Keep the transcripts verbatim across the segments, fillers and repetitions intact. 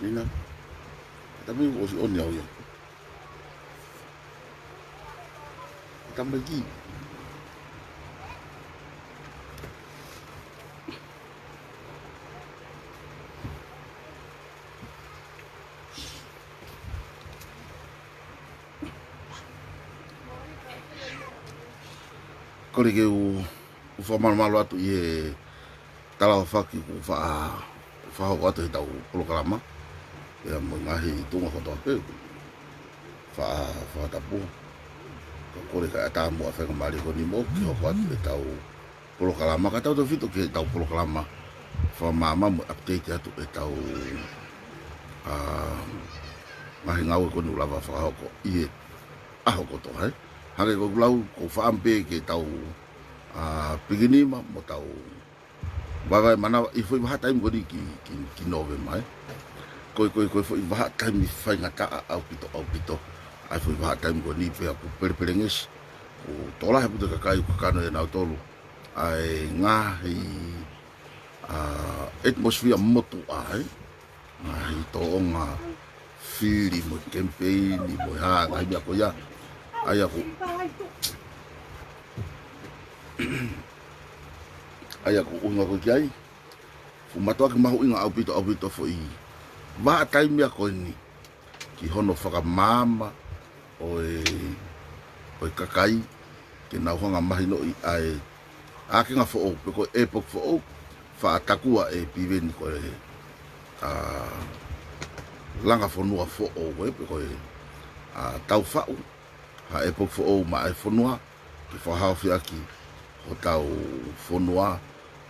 Nina, tapi ʻosi ʻoni au ia. Tamaki. Kole ke u, u fakamalumalu atu ʻi he tala ʻo faki ʻoku faʻa, faʻa hoko atu heʻetau polokalama. Pea mo e ngaahi tuʻunga kotoa pē. Faʻa, faʻa tapu. Ka kole ka ʻatā mo e faingamālie ko eni mo ke hoko atu heʻetau polokalama ka tautautefito ki heʻetau polokalama. Fakamaama mo update atu heʻetau, ā, ngaahi ngāue ko eni ʻoku lava fakahoko ʻi he ʻaho kotoa, ē. Hangē ko ʻeku lau, ʻoku ou faʻa ʻamu pē ke tau, ā, pikinima mo tau vaevae manava ʻi he foʻi vahaʻa taimi ko eni ki, ki, ki Nōvema, ē. Ko e, ko e, ko e foʻi vahaʻa taimi faingataʻa ʻaupito, ʻaupito. ʻA e foʻi vahaʻa taimi ko eni pea ʻoku pelepelengesi. ʻOku tokolahi ʻaupito e kakai ʻoku kakano ʻia nautolu ʻa e ngaahi, ā, atmosphere motuʻa, ē. Ngaahi tōʻonga fili mo e kemipeini mo e hā, ngaahi meʻa ko ia. ʻA ia ʻoku, ʻa ia ʻoku ʻuhinga ko ē ki ai. Fuʻu mātuʻaki mahuʻinga ʻaupito, ʻaupito foʻi vahaʻa taimi ko eni ki hono fakamaama ʻo e, ʻo e kakai, ke nau hanga mahinoʻi ʻa e ʻākenga foʻou, pe ko e ʻepoki foʻou, faʻa takua ʻe Piveni ko e, ā, langa fonua foʻou, ē, pe ko e, ā, tau faʻu ha ʻepoki foʻou maʻa e fonua, ke fakahaofi ʻaki hotau fonua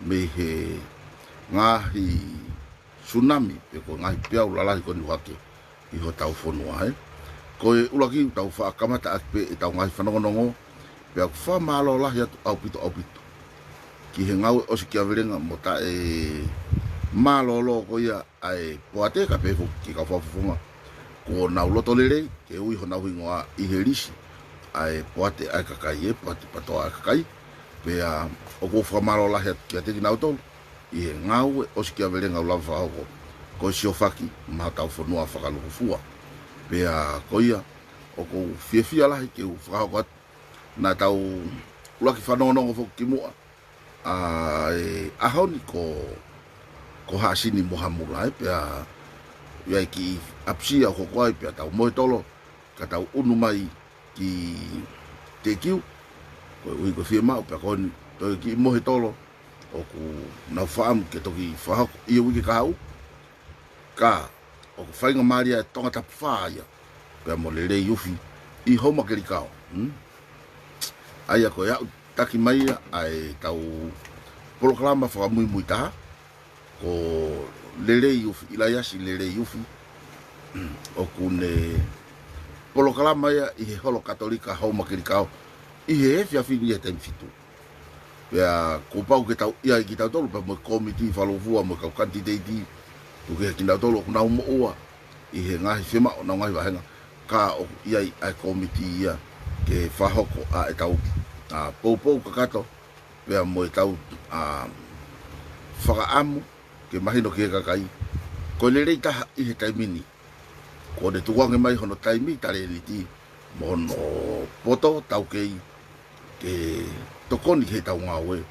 mei he ngaahi tsunami, pe ko e ngaahi peau lalahi ko eni ʻoku hake ʻi hotau fonua, ē. Ko e ʻuluaki ʻoku tau faʻa kamata ʻaki pē ʻetau ngaahi fanongonongo, pea ʻoku fakamālō lahi atu ʻaupito, ʻaupito ki he ngāue ʻosikiavelenga mo taʻemālōlō ko ia ʻa e poate kae pehē foki ki he kau fakafofonga kuo nau loto lelei ke ui honau hingoa ʻi he lisi ʻa e poate ʻa e kakai, ē, poate PATOA ʻa e kakai. Pea ʻoku ou fakamālō lahi atu kiate kinautolu ʻi he ngāue ʻosikiavelenga ʻoku lava fakahoko, ko e siofaki maʻa hotau fonua fakalūkufua. Pea ko ia, ʻoku ou fiefia lahi ke u fakahoko atu, naʻa tau ʻuluaki fanongonongo foki kimuʻa ʻa e ʻaho ni ko, ko Haʻasini mo Hamula, ē, pea ʻi ai e kiʻi ʻapasia ʻoku hoko ai pea tau mohe tolo, ka tau ʻunu mai ki Teʻekiu, koeʻuhi ko e fiemaʻu, pea ko eni toe kiʻi mohe tolo ʻoku nau faʻa ʻamu ke toki fakahoko ʻi he uike kahaʻu. Ka ʻoku faingamālie ʻa e Tongatapu fā ia, pea mo Leleiufi ʻi Houmakelikao. Hmm? ʻA ia ko e aʻu taki mai ia ʻa ʻetau polokalama fakamuimui taha, ko Leleiufi, ʻIlaiasi Leleiufi, ʻoku ne polokalama ia ʻi he Holo Katolika Houmakelikao ʻi he efiafi ni ʻi he taimi fitu. Pea kuo pau ke tau ʻi ai kitautolu pea mo e kōmiti fakalūkufua mo e kau kanititeiti, tuku kehe kinautolu ʻoku nau moʻua ʻi he ngaahi fiemaʻu honau ngaahi vāhenga, ka ʻoku ʻi ai ʻa e kōmiti ia ke fakahoko ʻa ʻetau, ā, poupou kakato, pea mo ʻetau, ā, fakaʻamu ke mahino ki he kakai ko e lelei taha ʻi he taimi ni, kuo ne tukuange mai hono taimi, talēniti mo hono poto taukei ke tokoni ki heʻetau ngāue,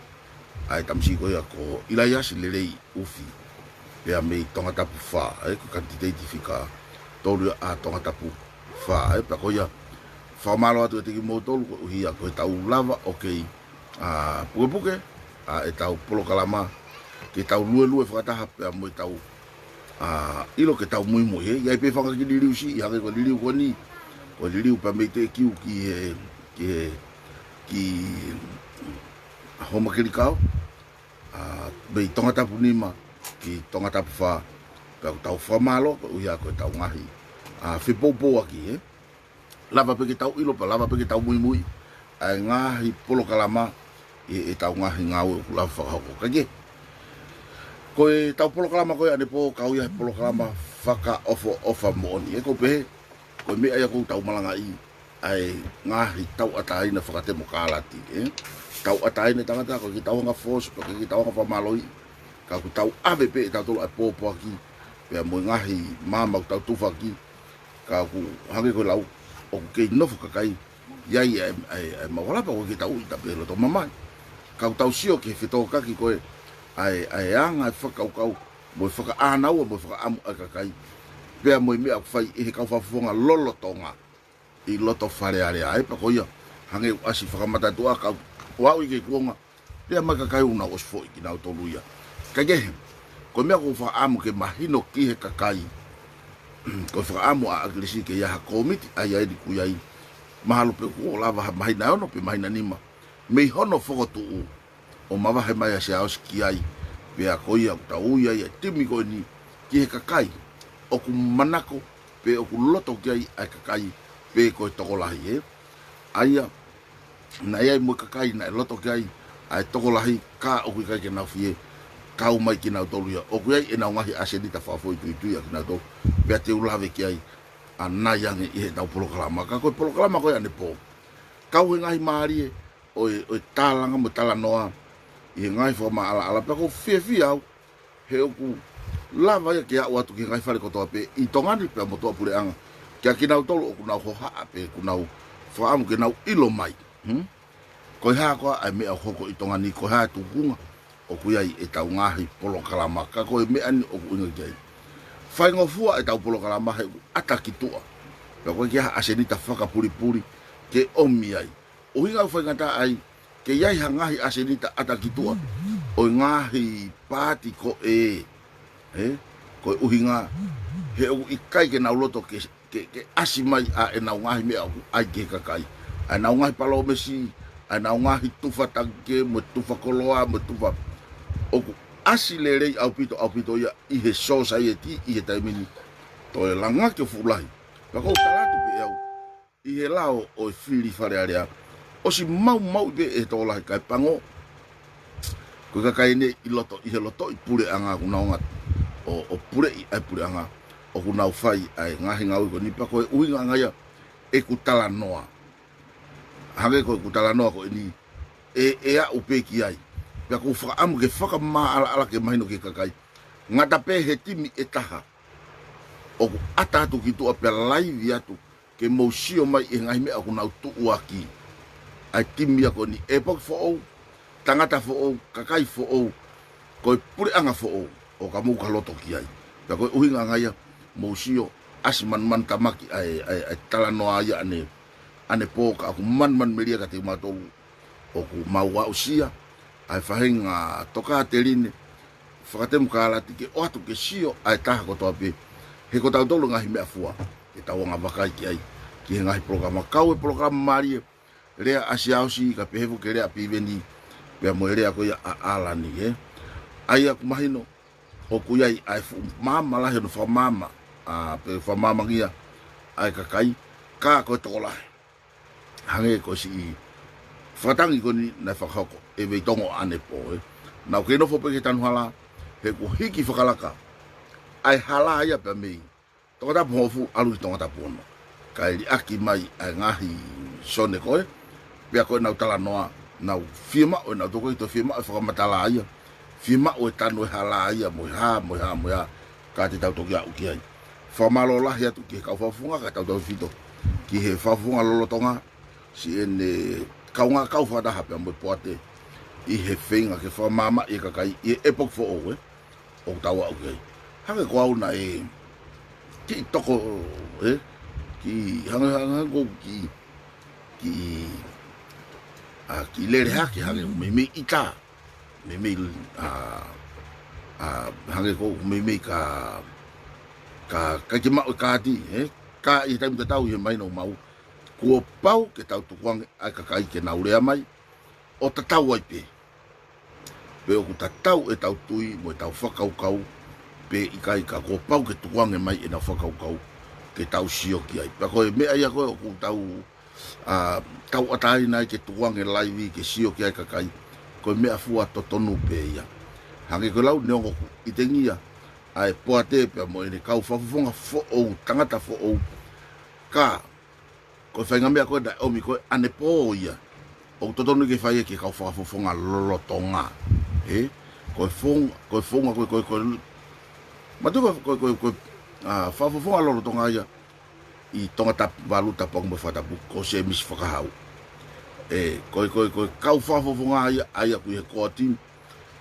ʻa e tamasiʻi ko ia ko ʻIlaiasi Leleiufi, pea mei Tongatapu fā, ē, ko e kanititeiti fika tolu ia ʻa Tongatapu fā, ē. Pea ko ia, fakamālō atu kiate kimoutolu koeʻuhi ko ʻetau lava ʻo kei, ā, pukepuke ʻa ʻetau polokalama, ke tau luelue fakataha pea mo ʻetau, ā, ʻilo ke tau muimui, ē. ʻI ai pē fanga kiʻi liliu siʻi, hangē ko e liliu ko eni, ko e liliu pea mei Teʻekiu ki he, ki he, ki Houmakelikao, ā, mei Tongatapu nima ki Tongatapu fā, pea ʻoku tau fakamālō koeʻuhi ko ʻetau ngaahi, ā, fepoupouaki, ē. Lava pē ke tau ʻilo pea lava pē ke tau muimui ʻa e ngaahi polokalama ʻi heʻetau ngaahi ngāue ʻoku lava fakahoko. Kae kehe, ko ʻetau polokalama ko ē ʻanepō, kau ia he polokalama fakaʻofoʻofa moʻoni. ʻE, ʻoku ou pehē, ko e meʻa ia ʻoku tau malangaʻi, ʻa e ngaahi tauʻatāina fakatemokālati, ʻe. Tauʻatāina e tangata, ʻoku ʻikai ke tau hanga ʻo force, ʻoku ʻikai ke tau hanga ʻo fakamālohiʻi. Ka ʻoku tau ʻave pē ʻe tautolu ʻa e pōpoaki, pea mo e ngaahi maama ʻoku tau tufaki, ka ʻoku hangē ko e lau, ʻoku kei nofo kakai, ʻi ai ʻa e, ʻa e, ʻa e mau hala pea ʻoku ʻikai ke tau ʻita pē loto mamahi. Ka ʻoku tau sio ki he fetōkaki ko ē, ʻa e, ʻa e anga e fakakaukau, mo e fakaʻānaua, mo e fakaʻamu ʻa e kakai, pea mo e meʻa ʻoku fai ʻe he kau fakafofonga lolotonga ʻi loto Fale Alea, ʻe, pea ko ia, hangē ʻoku ʻasi fakamataʻatuʻa, ka ʻoku ʻi ai e kuonga, pea mo e kakai ʻoku nau ʻosi foʻi kinautolu ia. Kae kehe, ko e meʻa ʻoku ou fakaʻamu ke mahino ki he kakai, ko e fakaʻamu ʻa ʻAkilisi ke ʻi ai ha kōmiti ʻa ia ʻe niku ai, mahalo pē kuo lava ha māhina ʻe ono pe māhina ʻe nima mei hono fokotuʻu, ʻo mavahe mai ʻa Siaosi ki ai, pea ko ia ʻoku tau ui ai ʻa e timi ko eni ki he kakai ʻoku manako, pe ʻoku loto ki ai ʻa e kakai, pe ko e tokolahi, ʻe. ʻA ia, naʻe ʻi ai mo e kakai naʻe loto ki ai ʻa e tokolahi, ka ʻoku ʻikai ke nau fie kau mai kinautolu ia. ʻOku ʻi ai ʻenau ngaahi ʻasenita fakafoʻituitui ʻa kinautolu, pea te u lave ki ai ʻanai ange ʻi heʻetau polokalama. Ka ko e polokalama ko ē ʻanepō, kau he ngaahi mālie ʻo e, ʻo e tālanga mo e talanoa ʻi he ngaahi fakamaʻalaʻala, pea ʻoku ou fiefia au he ʻoku lava ia ke aʻu atu ki he ngaahi fale kotoa pē ʻi Tonga ni pea mo tuʻapuleʻanga, kia kinautolu ʻoku nau hohaʻa pe ʻoku nau fakaʻamu ke nau ʻilo mai, hmm? Ko e hā koā ʻa e meʻa ʻoku hoko ʻi Tonga ni, ko e hā e tūkunga ʻoku ʻi ai ʻetau ngaahi polokalama, ka ko e meʻa ni ʻoku ʻuhinga ki ai. Faingofua ʻetau polokalama he ʻoku ʻata ki tuʻa, pea ʻoku ʻikai ke ʻi ai ha ʻasenita fakapulipuli ke ʻomi ai. ʻUhinga ʻoku faingataʻa ai ke ʻi ai ha ngaahi ʻasenita ʻata ki tuʻa ʻo e ngaahi paati ko ē, ʻe, ko e ʻuhinga he ʻoku ʻikai ke nau loto ke, ke, ke ʻasi mai ʻa ʻenau ngaahi meʻa ʻoku ʻai ki he kakai, ʻa ʻenau ngaahi palōmesi, ʻa ʻenau ngaahi tufa takikē mo e tufa koloa mo e tufa, ʻoku ʻasi lelei ʻaupito, ʻaupito ia ʻi he sōsaieti ʻi he taimi ni. Toe langa ke fuʻu lahi, pea ʻoku ou tala atu pē ʻe au, ʻi he lao ʻo e fili Fale Alea, ʻosi maumauʻi pē ʻe he tokolahi kae pango, ko e kakai eni ʻi loto, ʻi he loto ʻi puleʻanga ʻoku nau hanga ʻo, ʻo puleʻi ʻa e puleʻanga, ʻoku nau fai ʻa e ngaahi ngāue ko eni, pea ko e ʻuhinga ange ia ʻeku talanoa. Hangē ko ʻeku talanoa ko eni, ʻe, ʻe aʻu pē ki ai. Pea ʻoku ou fakaʻamu ke fakamaʻalaʻala ke mahino ki he kakai. Ngata pē he timi ʻe taha ʻoku ʻata atu ki tuʻa pea laivi atu ke mou sio mai ʻi he ngaahi meʻa ʻoku nau tuʻuaki ʻa e timi ia ko eni, ʻepoki foʻou, tangata foʻou, kakai foʻou, ko e puleʻanga foʻou, ʻo ka mou ka loto ki ai. Pea ko e ʻuhinga ange ia, mou sio, ʻasi manumanu tamaki ʻa e, ʻa e, ʻa e talanoa ia ʻane, ʻanepō, ka ʻoku manumanu melie kiate kimautolu ʻoku mau aʻusia ʻa e faʻahinga tokāteline fakatemokālati ke ʻoatu ke sio ʻa e taha kotoa pē he ko tautolu ngaahi meʻafua ke tau anga vakai ki ai ki he ngaahi polokalama. Kau e polokalama mālie, lea ʻa Siaosi, kae pehē foki e lea ʻa Piveni, pea mo e lea ko ia ʻa ʻAlani, ʻe. ʻA ia ʻoku mahino ʻoku ʻi ai ʻa e fuʻu maama lahi ʻo e fakamaama, ʻa, pe fakamaamangia ʻa e kakai, ka ko e tokolahi. Hangē ko e siʻi fakatangi ko eni naʻe fakahoko ʻe Veitongo ʻanepō, ʻe. Naʻa ku kei nofo pē ki he tanu hala, he kuo hiki fakalaka ʻa e hala ia pea mei Tongatapu hongofulu ʻalu ki Tongatapu ono. Kae liʻaki mai ʻa e ngaahi sone ko ē, pea ko ʻenau talanoa, nau fiemaʻu ʻenau toko ʻi he fiemaʻu e fakamatala ia, fiemaʻu e tanu e hala ia, mo e hā, mo e hā, mo e hā, ka te tau toki aʻu ki ai. Fakamālō lahi atu ki he kau fakafofonga, kae tautautefito ki he fakafofonga lolotonga, siʻene kaungā kau fakataha pea mo e poate ʻi he feinga ke fakamaamaʻi e kakai ʻi he ʻepoki foʻou, ʻe, ʻoku tau aʻu ki ai. Hangē ko au naʻe kiʻi toko, ʻe, kiʻi hangē, hangē, hangē ko e kiʻi, kiʻi, ʻa, kiʻi lele hake hangē ʻoku meimei ʻita. Meimei, ʻa, ʻa, hangē ko ʻoku meimei ka, ka, ka ʻikai ke maʻu e kaati, ʻe, ka ʻi he taimi tatau ʻi he mahino ʻoku mau, kuo pau ke tau tukuange ʻa e kakai ke nau lea mai, ʻo tatau ai pē pe ʻoku tatau ʻetau tui mo ʻetau fakakaukau, pe ʻikai, ka kuo pau ke tukuange mai ʻenau fakakaukau ke tau sio ki ai. Pea ko e meʻa ia ko ē ʻoku tau, ʻa, tauʻatāina ai ke tukuange laivi ke sio ki ai e kakai, ko e meʻafua totonu pē ia. Hangē ko e lau, neongo ʻoku ʻitengia ʻa e poate pea mo ʻene kau fakafofonga foʻou, tangata foʻou, ka ko e faʻahinga meʻa ko ē naʻe ʻomi ko ē ʻanepō ia, ʻoku totonu ke fai ia ki he kau fakafofonga lolotonga. Ē? Ko e founga, ko e founga, ko e, ko e, ko e, mātuʻa ko e, ko e, ko e, ko e, ʻa, fakafofonga lolotonga ia ʻi Tongatapu, Valu, Tapuaʻi mo Fakatapu, ko Semisi Fakahau. Ē, ko e, ko e, ko e kau fakafofonga ia, ʻa ia ʻoku ʻi he kooti,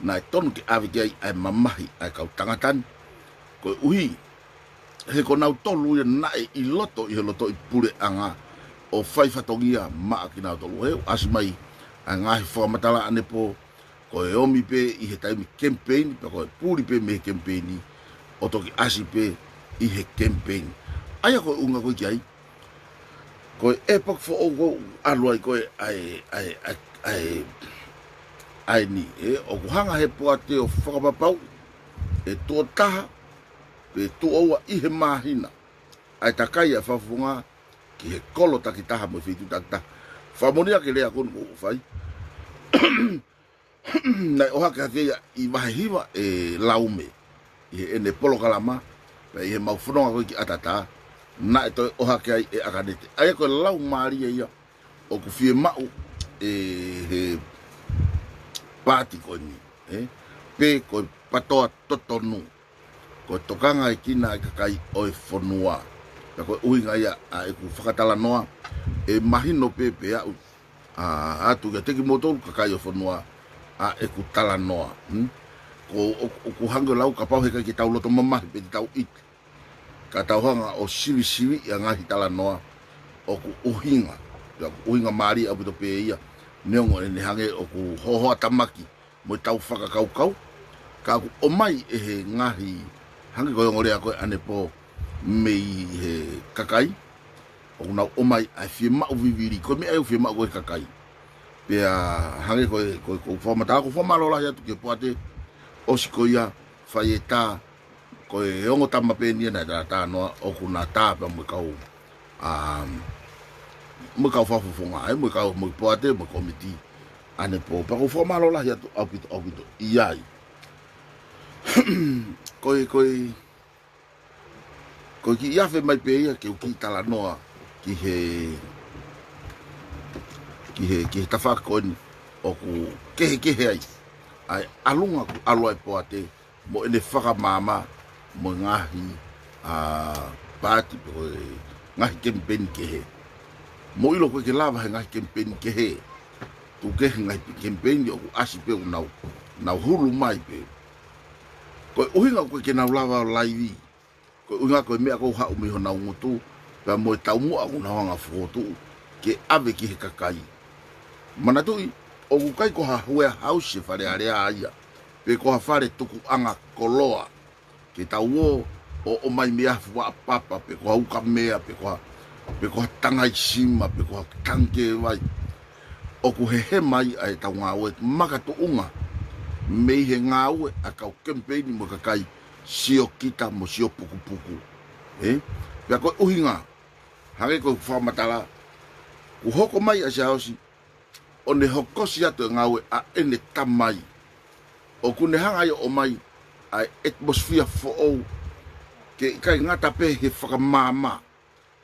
naʻe tonu ke ʻave ki ai ʻa e mamahi ʻa e kau tangata ni. Koeʻuhi, he ko nautolu ia naʻe ʻi loto, ʻi he lotoʻi puleʻanga ʻo fai fatongia maʻa kinautolu. He ʻasi mai ʻa e ngaahi fakamatala ʻanepō, ko e ʻomi pē ʻi he taimi kemipeini, pea ko e puli pē mei he kemipeini, ʻo toki ʻasi pē ʻi he kemipeini. ʻA ia ko e ʻuhinga ko ē ki ai, ko e ʻepoki foʻou ʻoku ʻalu ai ko ē ʻa e, ʻa e, ʻa e, ʻa e, ʻa eni, ē, ʻoku hanga he poate ʻo fakapapauʻi ʻe tuʻo taha pe tuʻo ua ʻi he māhina ʻa e takai ʻa e fakafofonga ki he kolo takitaha mo e feituʻu takitaha. Fakamolemole ki he lea ko eni ʻoku ou fai. Naʻe ʻohake hake ia ʻi vahe hiva ʻe Laume ʻi heʻene polokalama, pea ʻi heʻemau fononga ko ē ki ʻAtatā, naʻe toe ʻohake ai ʻe ʻAkanete. ʻA ia ko e lau mālie ia ʻoku fiemaʻu ʻe he paati ko eni, ē? Pe ko e PATOA totonu. Ko e tokangaekina ʻa e kakai ʻo e fonua. Pea ko e ʻuhinga ia ʻa ʻeku fakatalanoa, ʻe mahino pē pea u, ʻa, atu kiate kimoutolu kakai ʻo e fonua ʻa ʻeku talanoa. Hmm? Ko, ʻo, ʻoku hangē ko e lau, kapau he ʻikai ke tau loto mamahi pe te tau ʻita, ka tau hanga ʻo sivisiviʻi ʻa e ngaahi talanoa, ʻoku ʻuhinga, pea ʻoku ʻuhinga mālie ʻaupito pē ia, neongo ʻene hangē ʻoku hohoʻatamaki mo e tau fakakaukau, ka ʻoku ʻomai ʻe he ngaahi, hangē ko e ongo lea ko ē ʻanepō mei he kakai, ʻoku nau ʻomai ʻa e fiemaʻu vivili, ko e meʻa ia ʻoku fiemaʻu ko ē ʻe he kakai. Pea hangē ko e, ko e, ko e fakamatala, ʻoku ou fakamālō lahi atu ki he poate, ʻosi ko ia, fai e tā, ko e ongo tama pē eni ia naʻe tā, tā noa, ʻoku na tā pea mo e kau, um, mo e kau fakafofonga, ē, mo e kau, mo e poate, mo e kōmiti ʻanepō. Pea ʻoku ou fakamālō lahi atu ʻaupito, ʻaupito ʻi ai. Ko e, ko e, ko e kiʻi afe mai pē ia ke u kiʻi talanoa ki he, ki he, ki he tafaʻaki ko eni ʻoku kehekehe ai ʻa e ʻalunga ʻoku ʻalu ai e poate mo ʻene fakamaama mo e ngaahi, ʻa, paati pe ko e ngaahi kemipeini kehe. Mou ʻilo ʻoku ʻikai ke lava he ngaahi kemipeini kehe, tuku kehe he ngaahi kemipeini ʻoku ʻasi pē ʻoku nau, nau hulu mai pē. Ko e ʻuhinga ʻoku ʻikai ke nau lava ʻo laivi, ko e ʻuhinga ko e meʻa ʻoku haʻu mei honau ngutu, pea mo e taumuʻa ʻoku nau hanga ʻo fokotuʻu ke ʻave ki he kakai. Manatuʻi, ʻoku ʻikai ko ha warehouse e Fale Alea ia, pe ko ha fale tukuʻanga koloa, ke tau ō ʻo ʻomai mei ai ha fuaʻa papa, pe ko ha ukamea, pe ko ha, pe ko ha tangai sima, pe ko ha tangikē vai. ʻOku hehema ai ʻa e tau ngāue makatuʻunga mei he ngāue ʻa e kau kemipeini mo e kakai siokita mo siopukupuku. Ē? Pea ko e ʻuhinga, hangē ko e fakamatala, kuo hoko mai ʻa Siaosi ʻo ne hokosi atu e ngāue ʻa ʻene tamai. ʻOku ne hanga ia ʻo ʻomai ʻa e atmosphere foʻou, ke ʻikai ngata pē he fakamaama,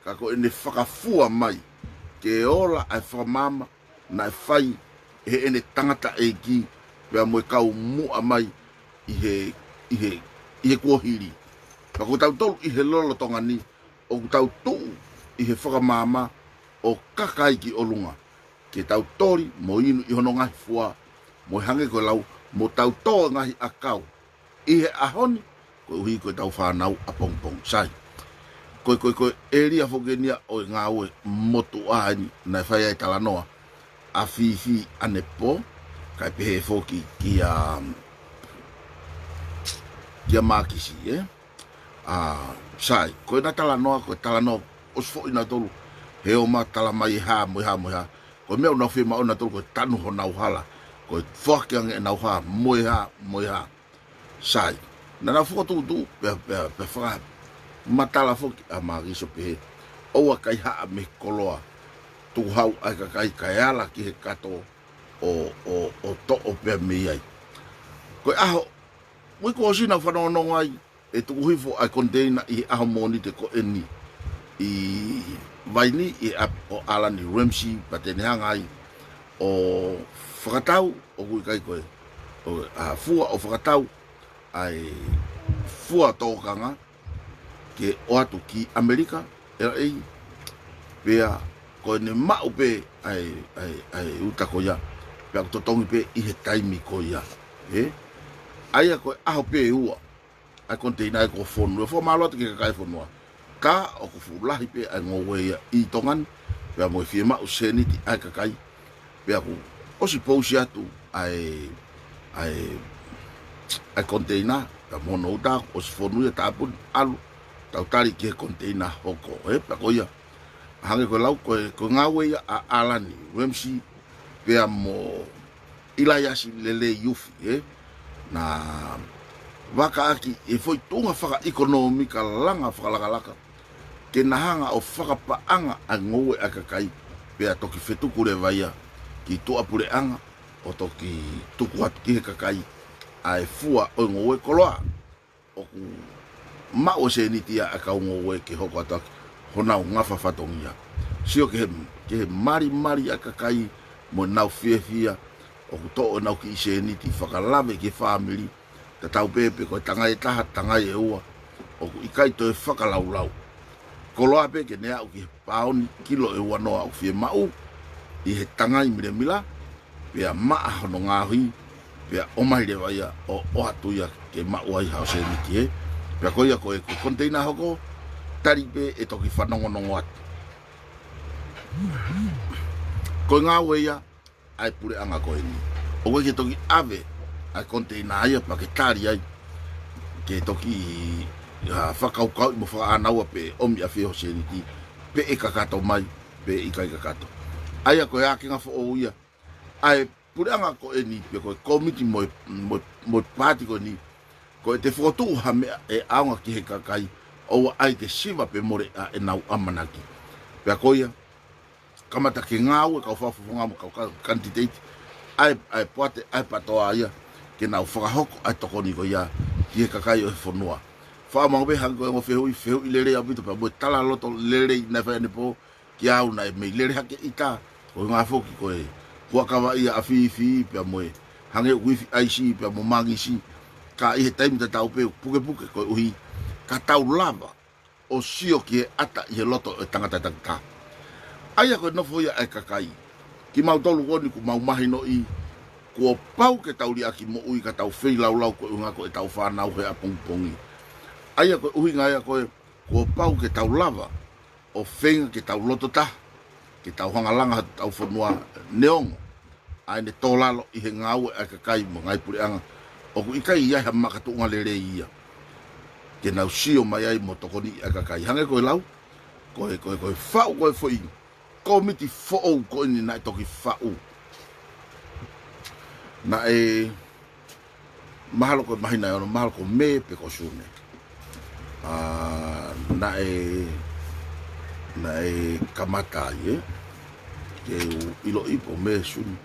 ka ko ʻene fakafua mai ke ola ʻa e fakamaama naʻe fai ʻe heʻene tangataʻeiki pea mo e kau muʻa mai ʻi he, ʻi he, ʻi he kuohili. Ka ko tautolu ʻi he lolotonga ni, ʻoku tau tuʻu ʻi he fakamaama ʻo kaka ai ki ʻolunga, ke tau toli mo inu ʻi hono ngaahi fua, mo e hangē ko e lau, mo tau tō e ngaahi ʻakau. ʻI he ʻaho ni, koeʻuhi ko e tau fānau ʻapongipongi. Sai. Ko e, ko e, ko e ʻēlia foki eni ia ʻo e ngāue motuʻa eni naʻe fai ai e talanoa ʻa Fifi ʻanepō, kae pehē foki kia, kia Mākisi, ē? ʻA, sai, ko ʻena talanoa, ko e talanoa ʻosi foʻi nautolu, he ō mai tala mai e hā, mo e hā, mo e hā. Ko e meʻa ʻoku nau fiemaʻu nautolu ko e tanu honau hala, ko e foaki ange ʻenau hā, mo e hā, mo e hā. Sai. Naʻa nau fokotuʻutuʻu, pea, pea, pea fakamatala foki ʻa Mākisi ʻo pehē, ʻoua ʻe kaihaʻa mei he koloa, tukuhau ʻa e kakai kae ala ki he kato ʻo, ʻo, ʻo toʻo ʻo pea mei ai. Ko e ʻaho, ʻi he uike kuo ʻosi naʻa ku fanongonongo ai ʻe tuku hifo ʻa e koniteina ʻi he ʻaho Mōnite ko eni ʻi Vaini ʻi he ʻapi ʻo ʻAlani Ramsey, pea te ne hanga ai ʻo fakatau, ʻoku ʻikai ko e, ʻo, ʻa, fua ʻo fakatau ʻa e fua tōkanga ke ʻoatu ki ʻAmelika, L A, pea ko ʻene maʻu pē ʻa e, ʻa e, ʻa e uta ko ia, pea ʻoku totongi pē ʻi he taimi ko ia. ʻE? ʻA ia ko e ʻaho pē ʻe ua ʻa e koniteina ia kuo fonu, ʻe fakamālō atu ki he kakai e fonua. Ka ʻoku fuʻu lahi pē ʻa e ngoue ia ʻi Tonga ni, pea mo e fiemaʻu sēniti ʻa e kakai, pea kuo ʻosi pousi atu ʻa e, ʻa e, ʻa e koniteina, pea mo hono uta, kuo ʻosi fonu ia, tāpuni, ʻalu, tau tali ki he koniteina hoko, ē, pea ko ia. Hangē ko e lau, ko e, ko e ngāue ia ʻa ʻAlani Ramsey, pea mo ʻIlaiasi Lelei Ufi, ē? Naʻa vaka ʻaki e foʻi tuʻunga fakaʻekonōmika langa fakalakalaka ke na hanga ʻo fakapaʻanga ʻa e ngoue ʻa e kakai, pea toki fetuku leva ia ki tuʻapuleʻanga ʻo toki tuku atu ki he kakai ʻa e fua ʻo e ngoue koloa. ʻOku maʻu e sēniti ia ʻa e kau ngoue ke hoko atu ʻaki honau ngafa fatongia. Sio ki he, ki he malimali ʻa e kakai mo ʻenau fiefia, ʻoku toʻo ʻenau kiʻi sēniti fakalave ki he fāmili, tatau pē pe ko e tangai ʻe taha, tangai ʻe ua, ʻoku ʻikai toe fakalaulau. Koloa pē ke ne aʻu ki he paoni kilo ʻe uanoa ʻoku fiemaʻu ʻi he tangai milamila, pea maʻa hono ngaohi, pea ʻomai leva ia ʻo ʻoatu ia ke maʻu ai haʻo sēniti, ē. Pea ko ia ko e, ko e koniteina hoko, tali pē ʻe toki fanongonongo atu. Ko e ngāue ia ʻa e puleʻanga ko eni. ʻOku ʻikai ke toki ʻave ʻa e koniteina ia pea ke tali ai, ke toki, ʻa, fakakaukauʻi mo fakaʻānaua pe ʻomi ʻafio ho sēniti, pe ʻe kakato mai, pe ʻikai kakato. ʻA ia ko e ākenga foʻou ia ʻa e puleʻanga ko eni, pe ko e kōmiti mo e, mo e, mo e paati ko eni, ko ʻete fokotuʻu ha meʻa ʻe ʻaonga ki he kakai, ʻoua ʻai ke siva pe mole ʻa ʻenau ʻamanaki. Pea ko ia, kamata ke ngāue kau fakafofonga mo e kau ka-, kanititeiti, ʻa e, ʻa e poate, ʻa e patoa ia, ke nau fakahoko ʻa e tokoni ko ia ki he kakai ʻo e fonua. Fakamau pē hangē ko e ongo fehuʻi, fehuʻi lelei ʻaupito pea mo e talaloto lelei naʻe fai ʻanepō kiate au, naʻe mei lele hake ʻita, ko e ngaahi foki ko e huʻakavaʻi ʻa e ʻafifi pea mo e hangē ʻoku ifi ʻaisi pea mo mangisi, ka ʻi he taimi tatau pē ʻoku pukepuke koeʻuhi ka tau lava ʻo sio ki he ʻata ʻi he loto ʻo e tangata takitaha. ʻA ia ko e nofo ia ʻa e kakai. Kimautolu ko eni ʻoku mau mahinoʻi, kuo pau ke tau liʻaki moʻui ka tau feilaulau ko e ʻuhinga ko ʻetau fānau he ʻapongipongi. ʻA ia ko e ʻuhinga ia ko e, kuo pau ke tau lava ʻo feinga ke tau loto taha, ke tau hanga ʻo langa hotau fonua neongo ʻa ʻene tō lalo ʻi he ngāue ʻa e kakai mo e ngaahi puleʻanga, ʻoku ʻikai ʻi ai ha makatuʻunga lelei ia ke nau sio mai ai mo tokoniʻi ʻa e kakai. Hangē ko e lau, ko e, ko e, ko e faʻu ko e foʻi kōmiti foʻou ko eni naʻe toki faʻu, naʻe mahalo ko e māhina ʻe ono, mahalo ko Mē pe ko Sune. ʻA, naʻe, naʻe kamata ai, ē? Ke u ʻiloʻi pe ko Mē, Sune.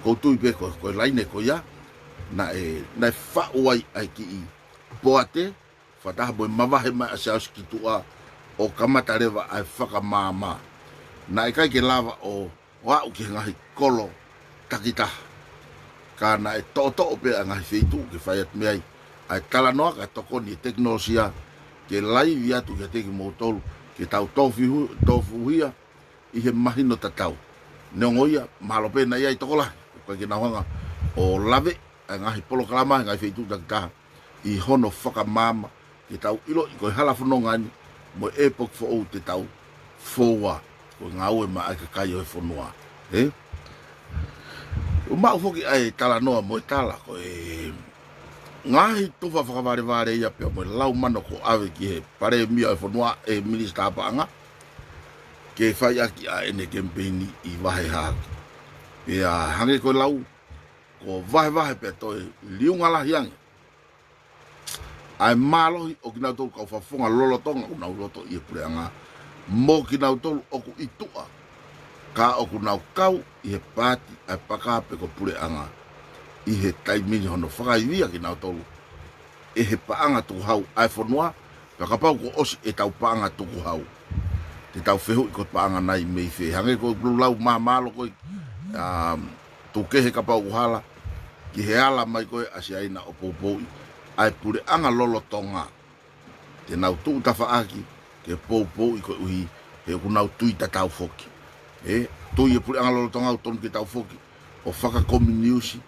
ʻOku ou tui pē ko, ko e laine ko ia, naʻe, naʻe faʻu ai ʻa e kiʻi poate, fakataha mo e mavahe mai ʻa Siaosi ki tuʻa ʻo kamata leva ʻa e fakamaama. Naʻe ʻikai ke lava ʻo ʻo aʻu ki he ngaahi kolo takitaha. Ka naʻe toʻotoʻo pē ʻa e ngaahi feituʻu ke fai atu mei ai ʻa e talanoa ka tokoni e tekinolosia ke laivi atu kiate kimoutolu, ke tau tofihu-, tofuhia ʻi he mahino tatau. Neongo ia, mahalo pē naʻe ʻi ai tokolahi ʻoku ʻikai ke nau hanga ʻo lave ʻa e ngaahi polokalama he ngaahi feituʻu takitaha ʻi hono fakamaama ke tau ʻiloʻi ko e hala fononga eni mo e ʻepoki foʻou te tau foua, ko e ngāue maʻa e kakai ʻo e fonua. Ē? ʻOku maʻu foki ʻa e talanoa mo e tala ko e ngaahi tufa fakavalevale ia pea mo e lau mano kuo ʻave ki he palēmia ʻo e fonua ʻe he minisitā paʻanga ke fai ʻaki ʻa ʻene kemipeini ʻi Vahe Hahake. Pea hangē ko e lau, kuo vahevahe pea toe liunga lahi ange ʻa e mālohi ʻo kinautolu kau fakafofonga lolotonga ʻoku nau loto ʻi he puleʻanga mo kinautolu ʻoku ʻi tuʻa ka ʻoku nau kau ʻi he paati ʻa e paka pe ko e puleʻanga. ʻi he taimi ni hono fakaivia kinautolu ʻe he paʻanga tukuhau ʻa e fonua, pea kapau kuo ʻosi ʻetau paʻanga tukuhau, te tau fehuʻi ko e paʻanga nai mei fē. Hangē ko e lau māmālohi ko ē, um, tuku kehe kapau ʻoku hala, ki he ala mai ko ē ʻa Siaina ʻo poupouʻi ʻa e puleʻanga lolotonga. Te nau tuʻu tafaʻaki ke poupouʻi koeʻuhi he ʻoku nau tui tatau foki. ʻE, tui e puleʻanga lolotonga ʻoku tonu ke tau foki ʻo fakakominiusi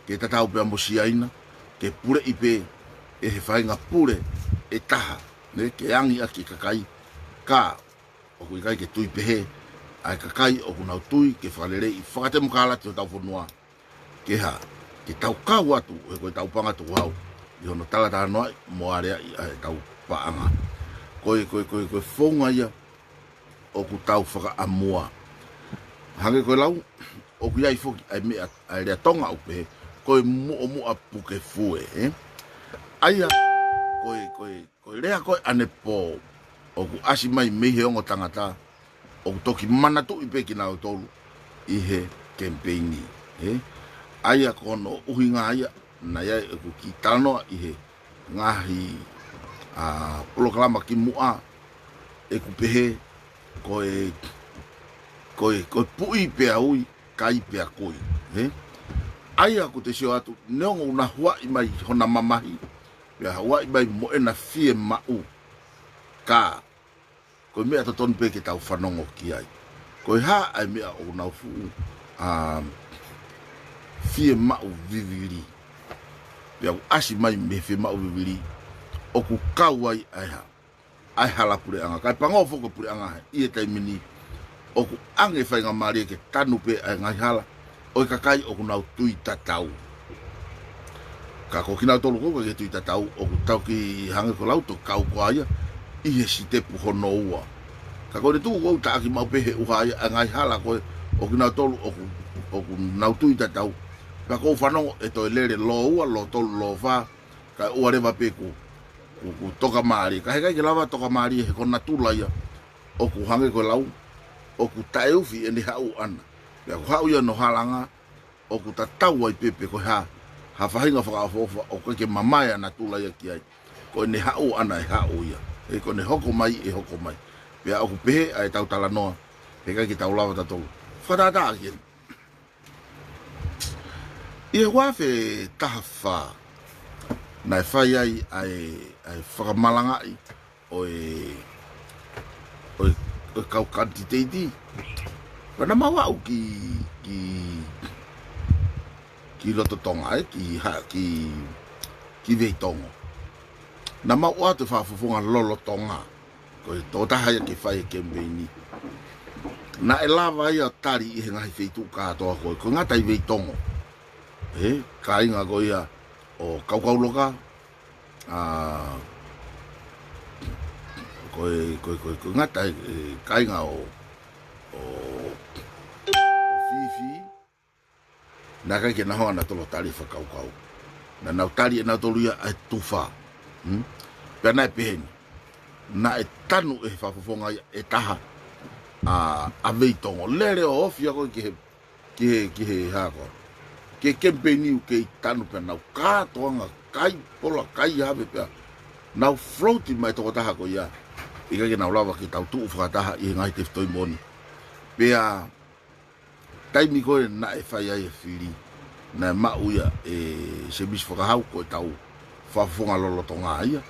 ke tatau pea mo Siaina, ke puleʻi pē ʻe he faʻahinga pule ʻe taha, ne, ke angi ʻaki e kakai, ka ʻoku ʻikai ke tui pehē ʻa e kakai ʻoku nau tui ke fakaleleiʻi fakatemokalati hotau fonua. Ke hā, ke tau kau atu, he ko ʻetau paʻanga tukuhau, ʻi hono talatalanoaʻi mo aleaʻi ʻa ʻetau paʻanga. Ko e, ko e, ko e, ko e founga ia ʻoku tau fakaʻamua. Hangē ko e lau, ʻoku ʻi ai foki ʻa e meʻa, ʻa e lea Tonga ʻoku pehē, ko e muʻomuʻa puke fue, ē? ʻA ia, ko e, ko e, ko e lea ko ē ʻanepō, ʻoku ʻasi mai mei he ongo tangata, ʻoku toki manatuʻi pē kinautolu ʻi he kemipeini, ē? ʻA ia ko hono ʻuhinga ia, naʻe ʻi ai ʻeku kiʻi talanoa ʻi he ngaahi, a, polokalama kimuʻa, ʻeku pehē, ko e, ko e, ko e puʻi pea ui, kai pea kui, ē? ʻA ia ʻoku te sio atu, neongo ʻoku na huaʻi mai hona mamahi, pea huaʻi mai mo ʻena fiemaʻu, ka ko e meʻa totonu pē ke tau fanongo ki ai. Ko e hā ʻa e meʻa ʻoku nau fuʻu, um, fiemaʻu vivili. Pea ʻoku ʻasi mai mei he fiemaʻu vivili, ʻoku kau ai ʻa e hā, ʻa e hala puleʻanga. Kae pango foki e puleʻanga he, ʻi he taimi ni, ʻoku ʻange faingamālie ke tanu pē ʻa e ngaahi hala ʻo e kakai ʻoku nau tui tatau. Ka ko kinautolu ko ē ʻoku ʻikai ke tui tatau, ʻoku tau ki hangē ko e lau, toki kau ko ia ʻi he sitepu hono ua. Ka ko ʻene tuku ʻoku taʻaki maʻu pē he ʻuha ia ʻa e ngaahi hala ko ē ʻo kinautolu ʻoku, ʻoku nau tui tatau. Pea ʻoku ou fanongo ʻe toe lele lōua, lōtolu, lōfā, kae ʻoua leva pē kuo, kuo, kuo tokamālie. Ka heʻikai ke lava tokamālie he ko natula ia, ʻoku hangē ko e lau, ʻoku taʻeufi ʻene haʻu ʻana. Pea ʻoku haʻu ia hono halanga, ʻoku tatau ai pē pe ko e hā ha faʻahinga fakaʻofoʻofa, ʻoku ʻikai ke mamae ʻa natula ia ki ai. Ko ʻene haʻu ʻana ʻe haʻu ia. Ē, ko ʻene hoko mai ʻe hoko mai. Pea ʻoku pehē ʻa ʻetau talanoa, heʻikai ke tau lava tautolu fakatātā ʻaki eni. ʻI he ua afe taha fā, naʻe fai ai ʻa e, ʻa e fakamalangaʻi ʻo e, ʻo e, ʻo e kau kanititeiti. Pea naʻa mau aʻu ki, ki, ki loto Tonga, ē, ki ha-, ki, ki Veitongo. Naʻa mau ʻoatu e fakafofonga lolotonga. Ko e tokotaha ia ke fai e kemipeini. Naʻe lava ia ʻo tali ʻi he ngaahi feituʻu kātoa ko ē, ko e ngata ʻi Veitongo. Ē, kāinga ko ia ʻo Kaukauloka, a, ko e, ko e, ko e, ko e ngata e, e kāinga ʻo, ʻo, ʻo Fifi. Naʻe ʻikai ke nau hanga ʻanautolu ʻo tali e fakakaukau. Naʻa nau tali ʻe nautolu ia ʻa e tufa. Hmm? Pea naʻe pehē ni. Naʻe tanu ʻe he fakafofonga ia ʻe taha ʻa, ʻa Veitongo. Lele ʻo ofi ia ko ē ki he, ki he, ki he hā ko ē, ki he kemipeini ʻoku kei tanu pea nau kātoanga, kai pola, kai ave pea nau float mai e tokotaha ko ia. ʻIkai ke nau lava ke tau tuʻu fakataha ʻi he ngaahi tefitoʻi moʻoni. Pea taimi ko ē naʻe fai ai e fili, naʻe maʻu ia ʻe Semisi Fakahau, ko ʻetau fakafofonga lolotonga ia.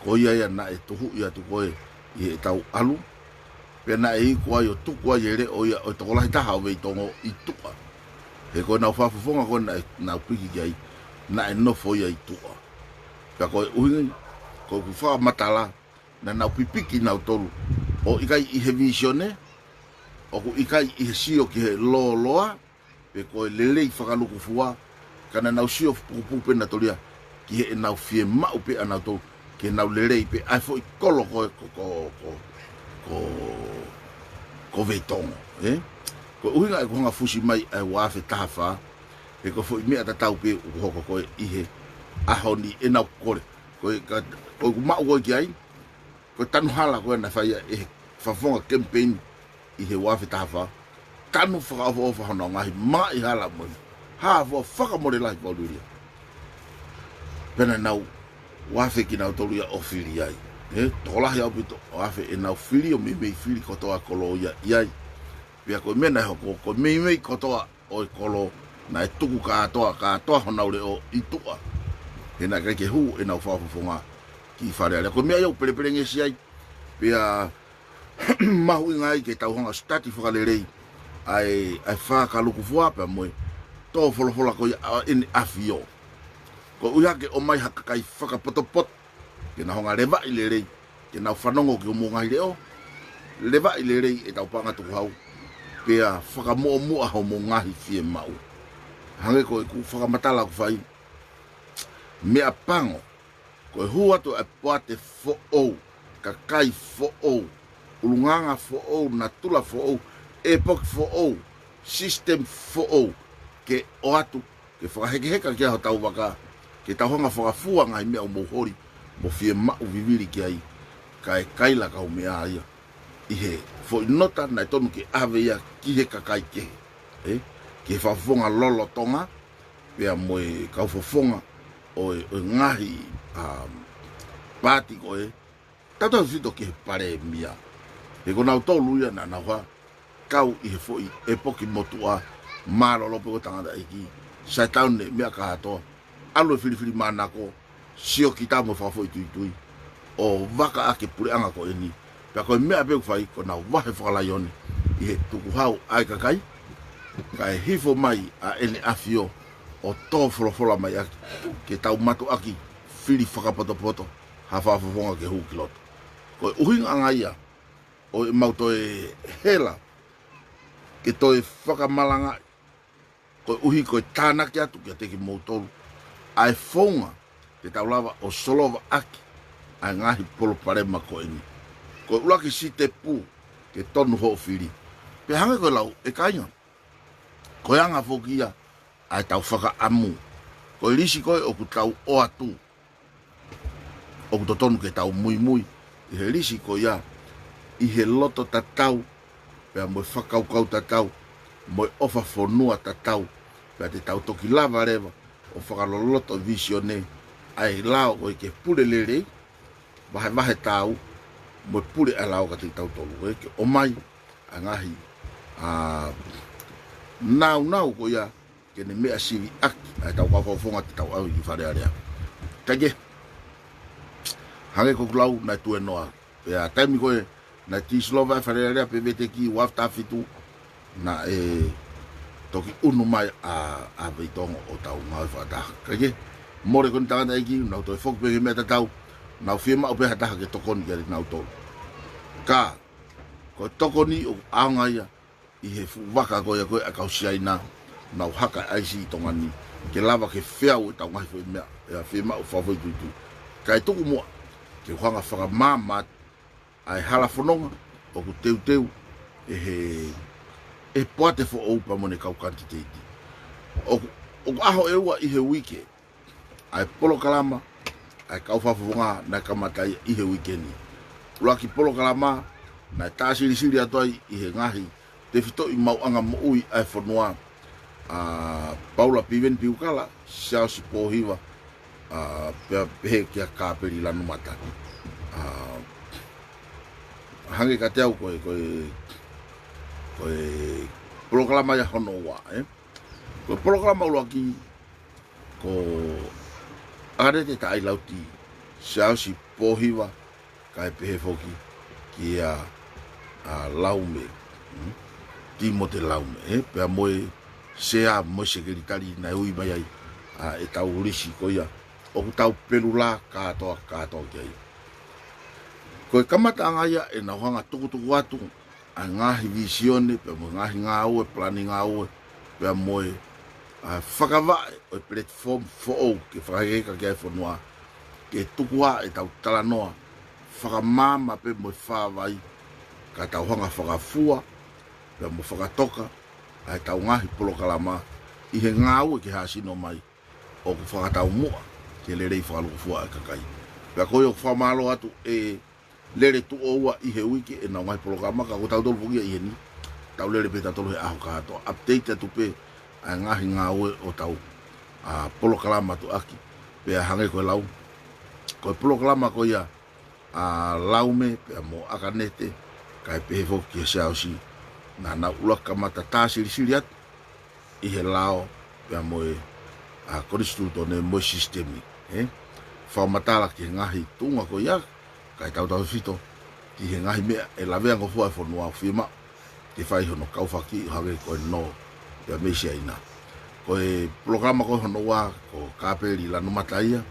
Ko ia ia naʻe tuhuʻi atu ko ē ʻi heʻetau ʻalu. Pea naʻe iku ai ʻo tuku ai e leʻo ia ʻo e tokolahi taha ʻo Veitongo ʻi tuʻa. He ko ʻenau fakafofonga ko ē naʻe nau piki ki ai, naʻe nofo ia ʻi tuʻa. Pea ko e ʻuhinga, ko ʻeku fakamatala, naʻa nau pipiki nautolu ʻo ʻikai ʻi he vīsone, ʻoku ʻikai ʻi he sio ki he lōloa, pe ko e lelei fakalukufua, ka naʻa nau sio pukupuku pē nautolu ia ki heʻenau fiemaʻu pē ʻanautolu ke nau lelei pē ʻa e foʻi kolo ko, ko, ko, ko, ko, ko Veitongo, ē? Ko e ʻuhinga ʻeku hanga ʻo fusi mai ʻa e ua afe taha fā, he ko e foʻi meʻa tatau pē ʻoku hoko ko ē ʻi he ʻaho ni ʻenau kole. Ko e ka, ko ʻeku maʻu ko ē ki ai, ko e tanu hala ko ē naʻe fai ia ʻe he fakafofonga kemipeini ʻi he ua afe taha fā. Tanu fakaʻofoʻofa hono ngaahi maʻi hala mo e Hā fua fakamole lahi fakaʻuliʻulia. Pea naʻa nau ō afe kinautolu ia ʻo fili ai. Ē, tokolahi ʻaupito ʻo afe ʻenau fili ʻo meimei fili kotoa kolo ia ʻi ai. Pea ko e meʻa naʻe hoko, ko e meimei kotoa ʻo e kolo naʻe tuku kātoa, kātoa honau leʻo ʻi tuʻa. He naʻe ʻikai ke hū ʻenau fakafofonga ki Fale Alea. Ko e meʻa ia ʻoku pelepelengesi ai. Pea mahuʻinga ai ke tau hanga ʻo sitati fakalelei ʻa e, ʻa e fakalukufua pea mo e tō folofola ko ia ʻa ʻEne ʻAfio. Koeʻuhi ke ʻomai ha kakai fakapotopoto ke nau hanga ʻo levaʻi lelei, ke nau fanongo ki hoʻomou ngaahi leʻo, levaʻi lelei ʻetau paʻanga tukuhau, pea fakamuʻomuʻa hoʻomou ngaahi fiemaʻu. Hangē ko ʻeku fakamatala ʻoku fai, meʻapango, ko e hū atu ʻa e poate foʻou, kakai foʻou, ʻulungaanga foʻou, natula foʻou, ʻepoki foʻou, system foʻou, ke ʻoatu, ke fakahekeheka ki ai hotau vaka, ke tau hanga ʻo fakafua ngaahi meʻa ʻoku mou holi mo fiemaʻu vivili ki ai, kae kaila kaumeʻa ia ʻi he foʻi nota naʻe tonu ke ʻave ia ki he kakai kehe, ē? Ki he fakafofonga lolotonga, pea mo e kau fofonga ʻo e, ʻo e ngaahi, um, paati ko ē, tautautefito ki he palēmia. He ko nautolu ia naʻa nau hā, kau ʻi he foʻi ʻepoki motuʻa, mālōlō pē ko e tangataʻeiki, saitāone meʻa kātoa, ʻalu e filifilimānako, siokita mo e fakafoʻituitui, ʻo vaka ʻaki e puleʻanga ko eni. Pea ko e meʻa pē ʻoku fai, ko ʻenau vahe fakalaione ʻi he tukuhau ʻa e kakai, kae hifo mai ʻa ʻEne ʻAfio ʻo tō folofola mai ʻaki, ke tau mātuʻaki fili fakapotopoto ha fakafofonga ke hū ki loto. Ko e ʻuhinga ʻanga ia ʻo ʻemau toe hela ke toe fakamalangaʻi, koeʻuhi ko e tānaki atu kiate kimoutolu ʻa e founga ke tau lava ʻo solova ʻaki ʻa e ngaahi palopalema ko eni. Ko e ʻuluaki sitepu ke tonu hoʻo fili. Pea hangē ko e lau ʻe kāinga, ko e anga foki ia ʻa ʻetau fakaʻamu. Ko e lisi ko ē ʻoku tau ʻoatu, ʻoku totonu ke tau muimui ʻi he lisi ko ia, ʻi he loto tatau, pea mo e fakakaukau tatau, mo e ʻofa fonua tatau, pea te tau toki lava leva ʻo fakaloloto e vīsone ʻa e lao ko ē ke pule lelei, vahevahe taau, mo e pule ʻa e lao kiate kitautolu, ē, ke ʻomai ʻa e ngaahi, ā, naunau ko ia, ke ne meʻa sivi ʻaki ʻa ʻetau kau fakafofonga te tau ʻave ki Fale Alea. Kae kehe, hangē ko ʻeku lau naʻe tuēnoa. Pea taimi ko ē naʻe tīsilova ai Fale Alea pea veteki ua afe taha fitu, naʻe toki ʻunu mai ʻa, ʻa Veitongo ʻo tau ngāue fakataha. Kae kehe, mole ko eni tangataʻeiki, nau toe foki pē ki he meʻa tatau, nau fiemaʻu pē ha taha ke tokoni kiate kinautolu. Ka, ko e tokoni ʻoku ʻaonga ia ʻi he fuʻu vaka ko ia ko ē ʻa e kau Siaina, nau haka ʻaisi ʻi Tonga ni, ke lava ke feau ʻetau ngaahi foʻi meʻa, ʻa e fiemaʻu fakafoʻituitui. Kae tuku muʻa ke u hanga ʻo fakamaama atu ʻa e hala fononga ʻoku teuteu ʻe he, ʻe he poate foʻou pea mo ʻene kau kanititeiti. ʻOku, ʻoku ʻaho ʻe ua ʻi he uike ʻa e polokalama ʻa e kau fakafofonga naʻe kamata ia ʻi he uike ni. ʻUluaki polokalama naʻe tāsilisili atu ai ʻi he ngaahi tefitoʻi maʻuʻanga moʻui ʻa e fonua, ʻa Paula Piveni Piukala, Siaosi Pōhiva, ʻa, pea pehē kia Kāpeli Lanumata. ʻA, hangē kiate au ko e, ko e, ko e polokalama ia hono ua, ē? Ko e polokalama ʻuluaki, ko ʻAlete Taʻailauti, Siaosi Pōhiva, kae pehē foki kia, ʻa, Laume, hmm? Timote Laume, ē? Pea mo e sea mo e sekelitali naʻe ui mai ai, ʻa, ʻetau lisi ko ia ʻoku tau pelula kātoa, kātoa ki ai. Ko e kamataʻanga ia ʻenau hanga ʻo tukutuku atu ʻa e ngaahi vīsone, pea mo e ngaahi ngāue, palani ngāue, pea mo e, ʻa, fakavaʻe ʻo e platform foʻou ke fakahekeheka ki ai e fonua, ke tuku ʻa ʻetau talanoa fakamaama pea mo e fāvai, ka tau hanga ʻo fakafua, pea mo fakatoka ʻa ʻetau ngaahi polokalama ʻi he ngāue ke hāsino mai, ʻoku fakataumuʻa ki he lelei fakalukufua ʻa e kakai. Pea ko ia ʻoku fakamālō atu ʻe lele tuʻo ua ʻi he uike ʻenau ngaahi polokalama, ka ko tautolu foki ia ʻi heni, tau lele pē tautolu he ʻaho kātoa. Update atu pē ʻa e ngaahi ngāue ʻo tau, ʻa, polokalama atu ʻaki, pea hangē ko e lau. Ko e polokalama ko ia, ʻa, Laume, pea mo ʻAkanete, kae pehē foki ki he Siaosi, naʻa nau ʻuluaki kamata tā silisili atu ʻi he lao, pea mo e, ʻa, konisitūtone mo e sisitemi, ē? Fakamatala ki he ngaahi tuʻunga ko ia, kae tautautefito ki he ngaahi meʻa ʻe laveangofua e fonua ʻoku fiemaʻu ke fai hono kaufaki ʻo hangē ko e nō pea mei Siaina. Ko e polokalama ko hono ua ko Kapeli Lanumata ia,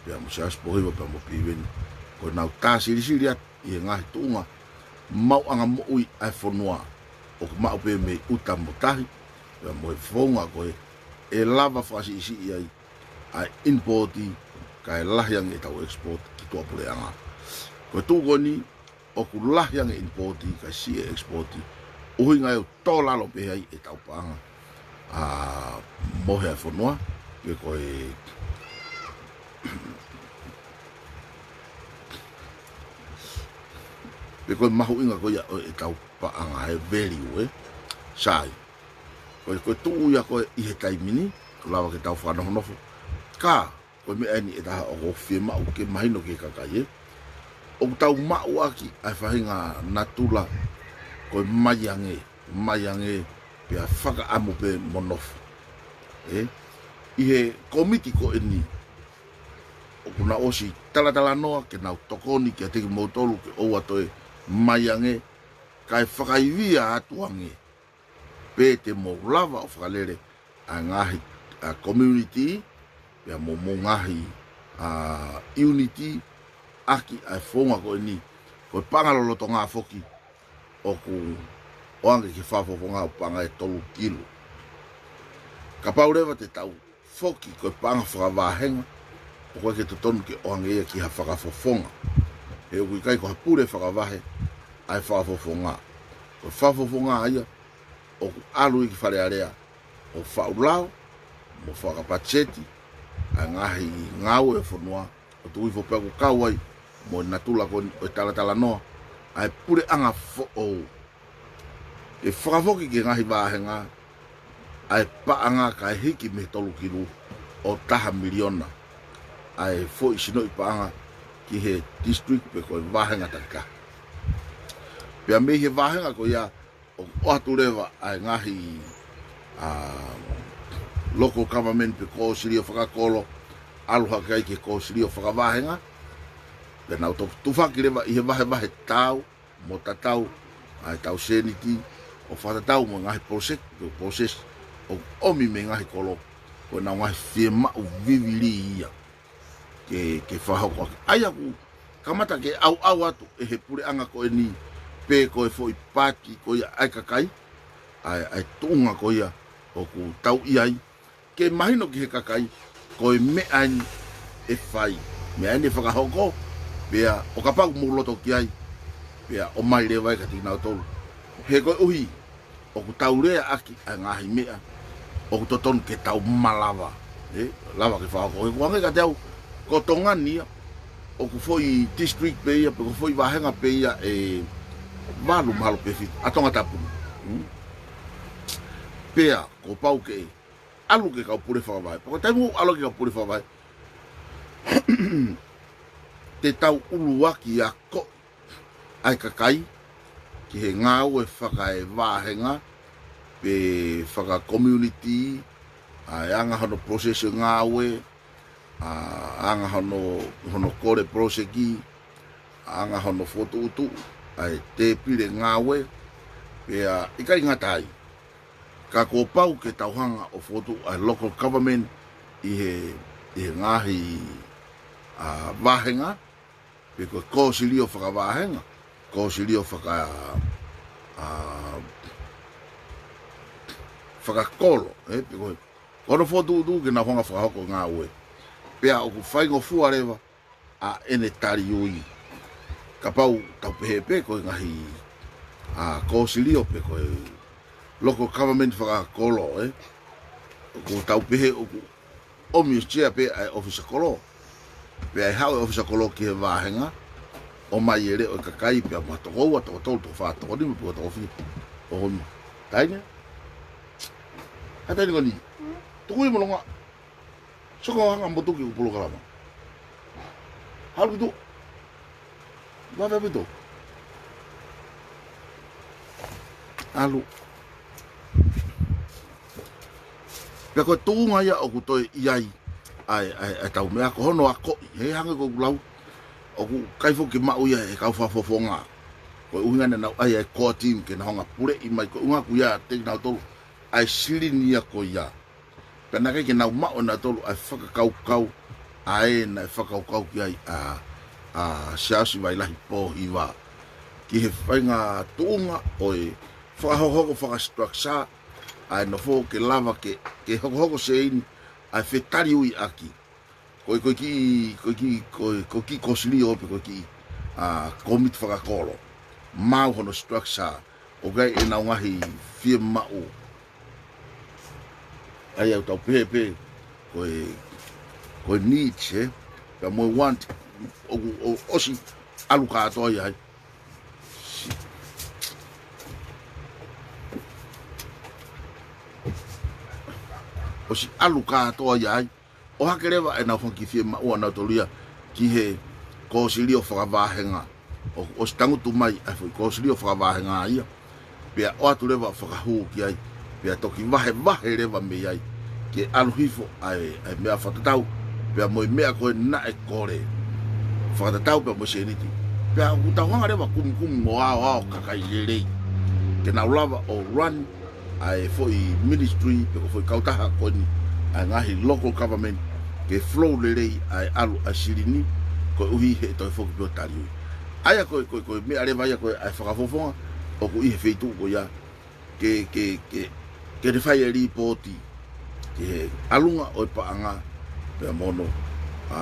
pea mo Siaosi Pohiva pea mo Piveni. Ko ʻenau tā silisili atu ʻi he ngaahi tuʻunga maʻuʻanga moʻui ʻa e fonua ʻoku maʻu pē mei ʻuta mo tahi, pea mo e founga ko ē ʻe lava fakasiʻisiʻi ai ʻa e inipōti kae lahi ange ʻetau ekisipōti ki tuʻapuleʻanga. Ko e tuʻu ko eni ʻoku lahi ange inipōti kae siʻi e ekisipōti, ʻuhinga ia ʻoku tō lalo pē ai ʻetau paʻanga, ʻa, mohe ʻa e fonua, pe ko e, pe ko e mahuʻinga ko ia ʻo ʻetau paʻanga, e value, ē? Sai. Ko e, ko e tuʻu ia ko ē ʻi he taimi ni, ʻoku lava ke tau fakanofonofo. Ka, ko e meʻa eni ʻe taha ʻoku fiemaʻu ke mahino ki he kakai, ē? ʻOku tau maʻu ʻaki ʻa e faʻahinga natula ko e mai ange, mai ange, pea fakaʻamu pē mo nofo. Ē? ʻI he kōmiti ko eni, ʻoku nau ʻosi talatalanoa ke nau tokoni kiate kimoutolu ke ʻoua toe mai ange, kae fakaivia atu ange. Pe te mou lava ʻo fakalele ʻa e ngaahi, ʻa, community, pea mo hoʻomou ngaahi, ʻa, unity, ʻaki ʻa e founga ko eni, ko e paʻanga lolotonga foki, ʻoku ʻoange ki he fakafofonga ʻo paʻanga ʻe tolu kilu. Kapau leva te tau foki ko e paʻanga fakavahenga, ʻoku ʻikai ke totonu ke ʻoange ia ki ha fakafofonga. He ʻoku ʻikai ko ha pule fakavahe ʻa e fakafofonga. Ko e fakafofonga ia, ʻoku ʻalu ia ki Fale Alea, ʻo faʻu lao, mo fakapatiseti ʻa e ngaahi ngāue ʻo e fonua, ʻo tuku hifo pea ʻoku kau ai mo e natula ko eni ʻo e talatalanoa ʻa e puleʻanga foʻou. ʻE fakafoki ki he ngaahi vāhenga ʻa e paʻanga kae hiki mei he tolu kilu ʻo taha miliona ʻa e foʻi sinoʻi paʻanga ki he district pe ko e vāhenga takitaha. Pea mei he vāhenga ko ia ʻoku ʻoatu leva ʻa e ngaahi, ʻa, local government pe kōsilio fakakolo, ʻalu hake ai ki he kōsilio fakavāhenga, pea nau to-, tufaki leva ʻi he vahevahe taau mo tatau ʻa e tau sēniti ʻo fakatatau mo e ngaahi poloseki pe process ʻoku ʻomi mei he ngaahi kolo, ko ʻenau ngaahi fiemaʻu vivili ia ke, ke fakahoko ʻaki. ʻA ia ʻoku kamata ke ʻauʻau atu ʻe he puleʻanga ko eni, pe ko e foʻi paati ko ia ʻa e kakai, ʻa e, ʻa e tuʻunga ko ia ʻoku tau ʻi ai, ke mahino ki he kakai, ko e meʻa eni ʻe fai, meʻa eni ʻe fakahoko, pea ʻo kapau ʻoku mou loto ki ai, pea ʻomai leva ia kiate kinautolu. He koeʻuhi ʻoku tau lea ʻaki ʻa e ngaahi meʻa ʻoku totonu ke tau malava, ē, lava ke fakahoko. He ʻoku hangē kiate au, ko Tonga ni ia, ʻoku foʻi district pē ia, pe ko e foʻi vāhenga pē ia ʻe valu mahalo pe fitu ʻa Tongatapu. Hmm? Pea, kuo pau ke ʻalu ki he kau pule fakavahe. Pea ko e taimi ʻoku ʻalu ki he kau pule fakavahe, te tau ʻuluaki akoʻi ʻa e kakai ki he ngāue fakaevāhenga, pe faka-community, ʻa e anga hono process ʻo e ngāue, ʻa e anga hono, hono kole poloseki, ʻa e anga hono fokotuʻutuʻu ʻa e tēpile ngāue, pea ʻikai ngata ai, ka kuo pau ke tau hanga ʻo fokotuʻu ʻa e local government ʻi he, ʻi he ngaahi, ʻa, vāhenga, pe ko e kōsilio fakavāhenga, kōsilio faka-, ʻa, fakakolo, ē, pe ko e, ko hono fokotuʻutuʻu ke nau hanga ʻo fakahoko ngāue. Pea ʻoku faingofua leva ʻa ʻene tali ui. Kapau tau pehē pē ko e ngaahi, ʻa, kōsilio pe ko e local government fakakolo, ē. ʻOku tau pehē ʻoku ʻomi ʻo sea pē ʻa e ʻōfisa kolo. Pea ʻe haʻu e ʻōfisa kolo ki he vāhenga, ʻomai e leʻo ʻo e kakai pea mo ha toko ua, toko tolu, toko fā, toko nima, pe ko e toko fitu ʻo hono. Taine? ʻAtai ni ko eni. Tuku ia mo longa. Soko hanga mo tuki ʻeku polokalama. Halu ki tuʻa. Vave ʻaupito. ʻAlu. Pea ko e tuʻunga ia ʻoku toe ʻi ai ʻa e, ʻa e, ʻa e tau meʻa ko hono akoʻi. He hangē ko ʻeku lau. ʻOku ʻikai foki ke maʻu ia ʻe he kau fakafofonga. Ko e ʻuhinga naʻa nau ʻai ʻa e core team ke nau hanga puleʻi mai. Ko e ʻuhinga ʻoku ʻiate kinautolu ʻa e silini ia ko ia. Pea naʻe ʻikai ke nau maʻu ʻe nautolu ʻa e fakakaukau ʻa ē naʻe fakakaukau ki ai ʻa, ʻa Siaosi Vailahi Pōhiva. Ki he faʻahinga tuʻunga ʻo e fakahokohoko fakastructure ʻa e nofo ke lava ke, ke hokohoko sēini ʻa e fetaliuiʻaki. Ko e, ko e kiʻi, ko e kiʻi, ko e, ko e kiʻi kosilio pe ko e kiʻi, ʻa, komiti fakakolo. Maʻu hono structure. ʻOku ʻi ai ʻenau ngaahi fiemaʻu. ʻA ia ʻoku tau pehē pē, ko e, ko e needs, ē? Pea mo e want, ʻoku, ʻo, ʻosi ʻalu kātoa ia ai. ʻOsi ʻalu kātoa ia ai. ʻOhake leva ʻenau fanga kiʻi fiemaʻu ʻa nautolu ia ki he kosilio fakavahenga. ʻO, ʻosi tangutu mai ʻa e foʻi kosilio fakavahenga ia. Pea ʻoatu leva fakahū ki ai. Pea toki vahevahe leva mei ai. Ke ʻalu hifo ʻa e, ʻa e meʻa fakatatau. Pea mo e meʻa ko ē naʻe kole. Fakatatau pea mo e sēniti. Pea ʻoku tau hanga leva kumikumi mo aoao kakai lelei. Ke nau lava ʻo run ʻa e foʻi ministry, pe ko e foʻi kautaha ko eni, ʻa e ngaahi local government, ke flow lelei ʻa e ʻalu ʻa e silini, koeʻuhi he toe foki pē ʻo taliui. ʻA ia ko e, ko e, ko e meʻa leva ia ko ē ʻa e fakafofonga, ʻoku ʻi he feituʻu ko ia, ke, ke, ke, ke ne fai e lipooti, ki he ʻalunga ʻo e paʻanga, pea mo hono, ʻa,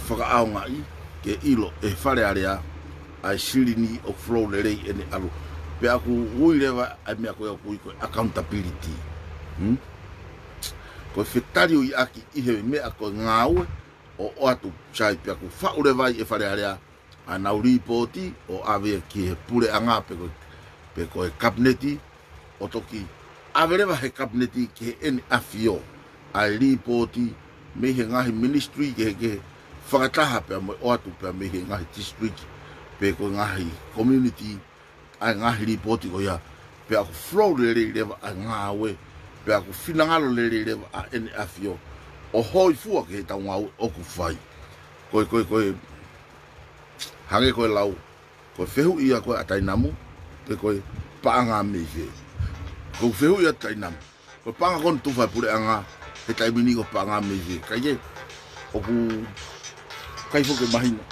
fakaʻaongaʻi, ke ʻilo ʻe he Fale Alea, ʻa e silini ʻoku flow lelei ʻene ʻalu. Pea ʻoku ui leva ʻa e meʻa ko ē ʻoku ui ko e accountability. Hmm? Ko e fetaliuiʻaki ʻi he meʻa ko e ngāue ʻo ʻoatu sai pea ʻoku faʻu leva ai ʻe he Fale Alea ʻa ʻenau lipooti ʻo ʻave ki he puleʻanga pe ko, pe ko e kapineti ʻo toki ʻave leva he kapineti ki heʻene ʻafio ʻa e lipooti mei he ngaahi ministry kehekehe fakataha pea mo e ʻoatu pea mei he ngaahi district pe ko e ngaahi community ʻa e ngaahi lipooti ko ia pea ʻoku flow lelei leva ʻa e ngāue pea ʻoku finangalo lelei leva ʻa ʻene ʻafio ʻo hōifua ki he tau ngāue ʻoku fai. Ko e, ko e, ko e, hangē ko e lau, ko e fehuʻi ia ko ē ʻa Tainamu, pe ko e paʻanga mei fē. Ko e fehuʻi ʻa Tainamu. Ko e paʻanga ko eni tufa e puleʻanga, he taimi ni ko e paʻanga mei fē. Kae kehe, ʻoku ʻikai foki ke mahino.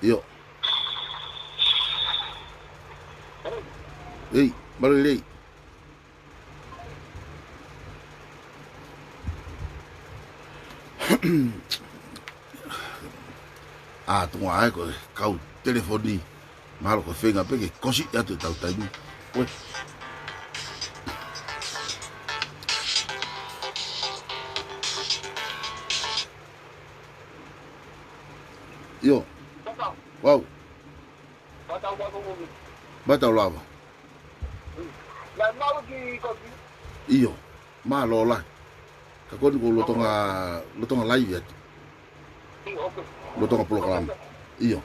ʻIo. Ei, mālō e lelei. ʻA, tuʻunga ē ko e kau telefoni. Mahalo ko e feinga pē ke kosi atu ʻetau taimi. Oi. ʻIo. Vau. Mātau lava. ʻIo, mālō lahi. Ka ko eni ʻoku ou lolotonga, lolotonga laivi atu. Lolotonga polokalama. ʻIo.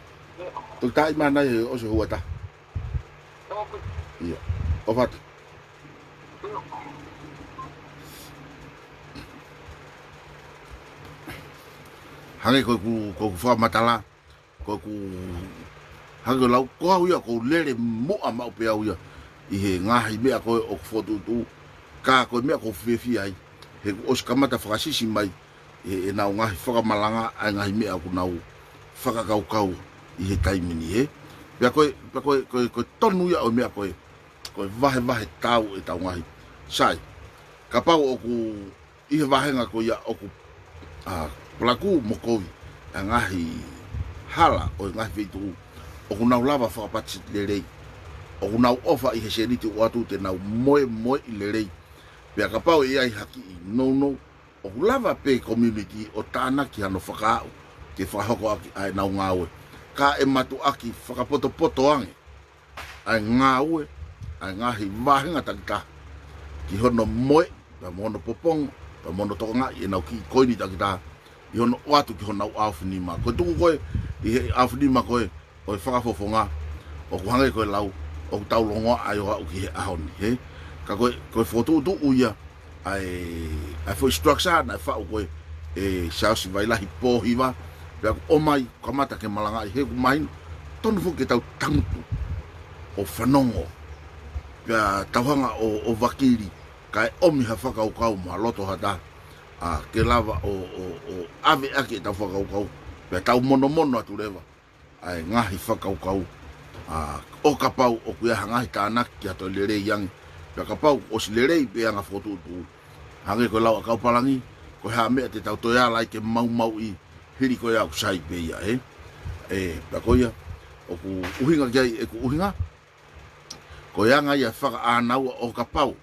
Toki tā mai ʻanai he ʻosi e houa ʻe taha. ʻIo. ʻOfa atu. Hangē ko ʻeku, ko ʻeku fakamatala. Ko ʻeku hangē ko e lau, ko au ia, ʻoku ou lele muʻa maʻu pē au ia ʻi he ngaahi meʻa ko ē ʻoku fokotuʻutuʻu, ka ko e meʻa ʻoku ou fiefia ai, he kuo ʻosi kamata fakasisi mai ʻe, ʻenau ngaahi fakamalanga ʻa e ngaahi meʻa ʻoku nau fakakaukau ʻi he taimi ni, ē. Pea ko e, pea ko e, ko e, ko e tonu ia ʻo e meʻa ko ē, ko e vahevahe tau ʻetau ngaahi. Sai, kapau ʻoku ʻi he vāhenga ko ia ʻoku, ʻa, palaku mo kovi ʻa e ngaahi hala ʻo e ngaahi feituʻu ʻoku nau lava fakapatiseti lelei, ʻoku nau ʻofa ʻi he sēniti ʻoatu te nau moemoeʻi lelei. Pea kapau ʻe ʻi ai ha kiʻi nounou, ʻoku lava pē community ʻo tānaki hano fakaaʻu ke fakahoko ʻaki ʻa ʻenau ngāue. ka ʻe mātuʻaki fakapotopoto ange ʻa e ngāue ʻa e ngaahi vāhenga takitaha ki hono moe, pea mo hono popongi, pea mo hono tokangaʻi ʻenau kiʻi koini takitaha ʻi hono ʻoatu ki honau ʻaofinima. Ko e tuku ko ē ʻi he ʻaofinima ko ē ʻo e fakafofonga, ʻoku hangē ko e lau ʻoku tau longoaʻa ai ʻo aʻu ki he ʻaho ni, hē? Ka ko e, ko e fokotuʻutuʻu ia ʻa e, ʻa e foʻi structure naʻe faʻu ko ē ʻe Siaosi Vailahi Pōhiva, pea ʻoku ʻomai, kamata ke malangaʻi, he ʻoku mahino, tonu foki ke tau tangutu ʻo fanongo, pea tau hanga ʻo, ʻo vakili, kae ʻomi ha fakakaukau mo ha loto ha taha, ʻa, ke lava ʻo, ʻo, ʻo ʻave ʻaki ʻetau fakakaukau, pea tau monomono atu leva ʻa e ngaahi fakakaukau, ʻa, ʻo kapau ʻoku ʻi ai ha ngaahi tānaki ki ha toe lelei ange, pea kapau ʻosi lelei pē ʻa e anga fokotuʻutuʻu. Hangē ko e lau ʻa Kaupalangi, ko e hā e meʻa te tau toe ala ai ke maumauʻi, hili ko ia ʻoku sai pē ia, ē? Ē, pea ko ia ʻoku ʻuhinga ki ai ʻeku ʻuhinga, ko e anga ia e fakaʻānaua ʻo kapau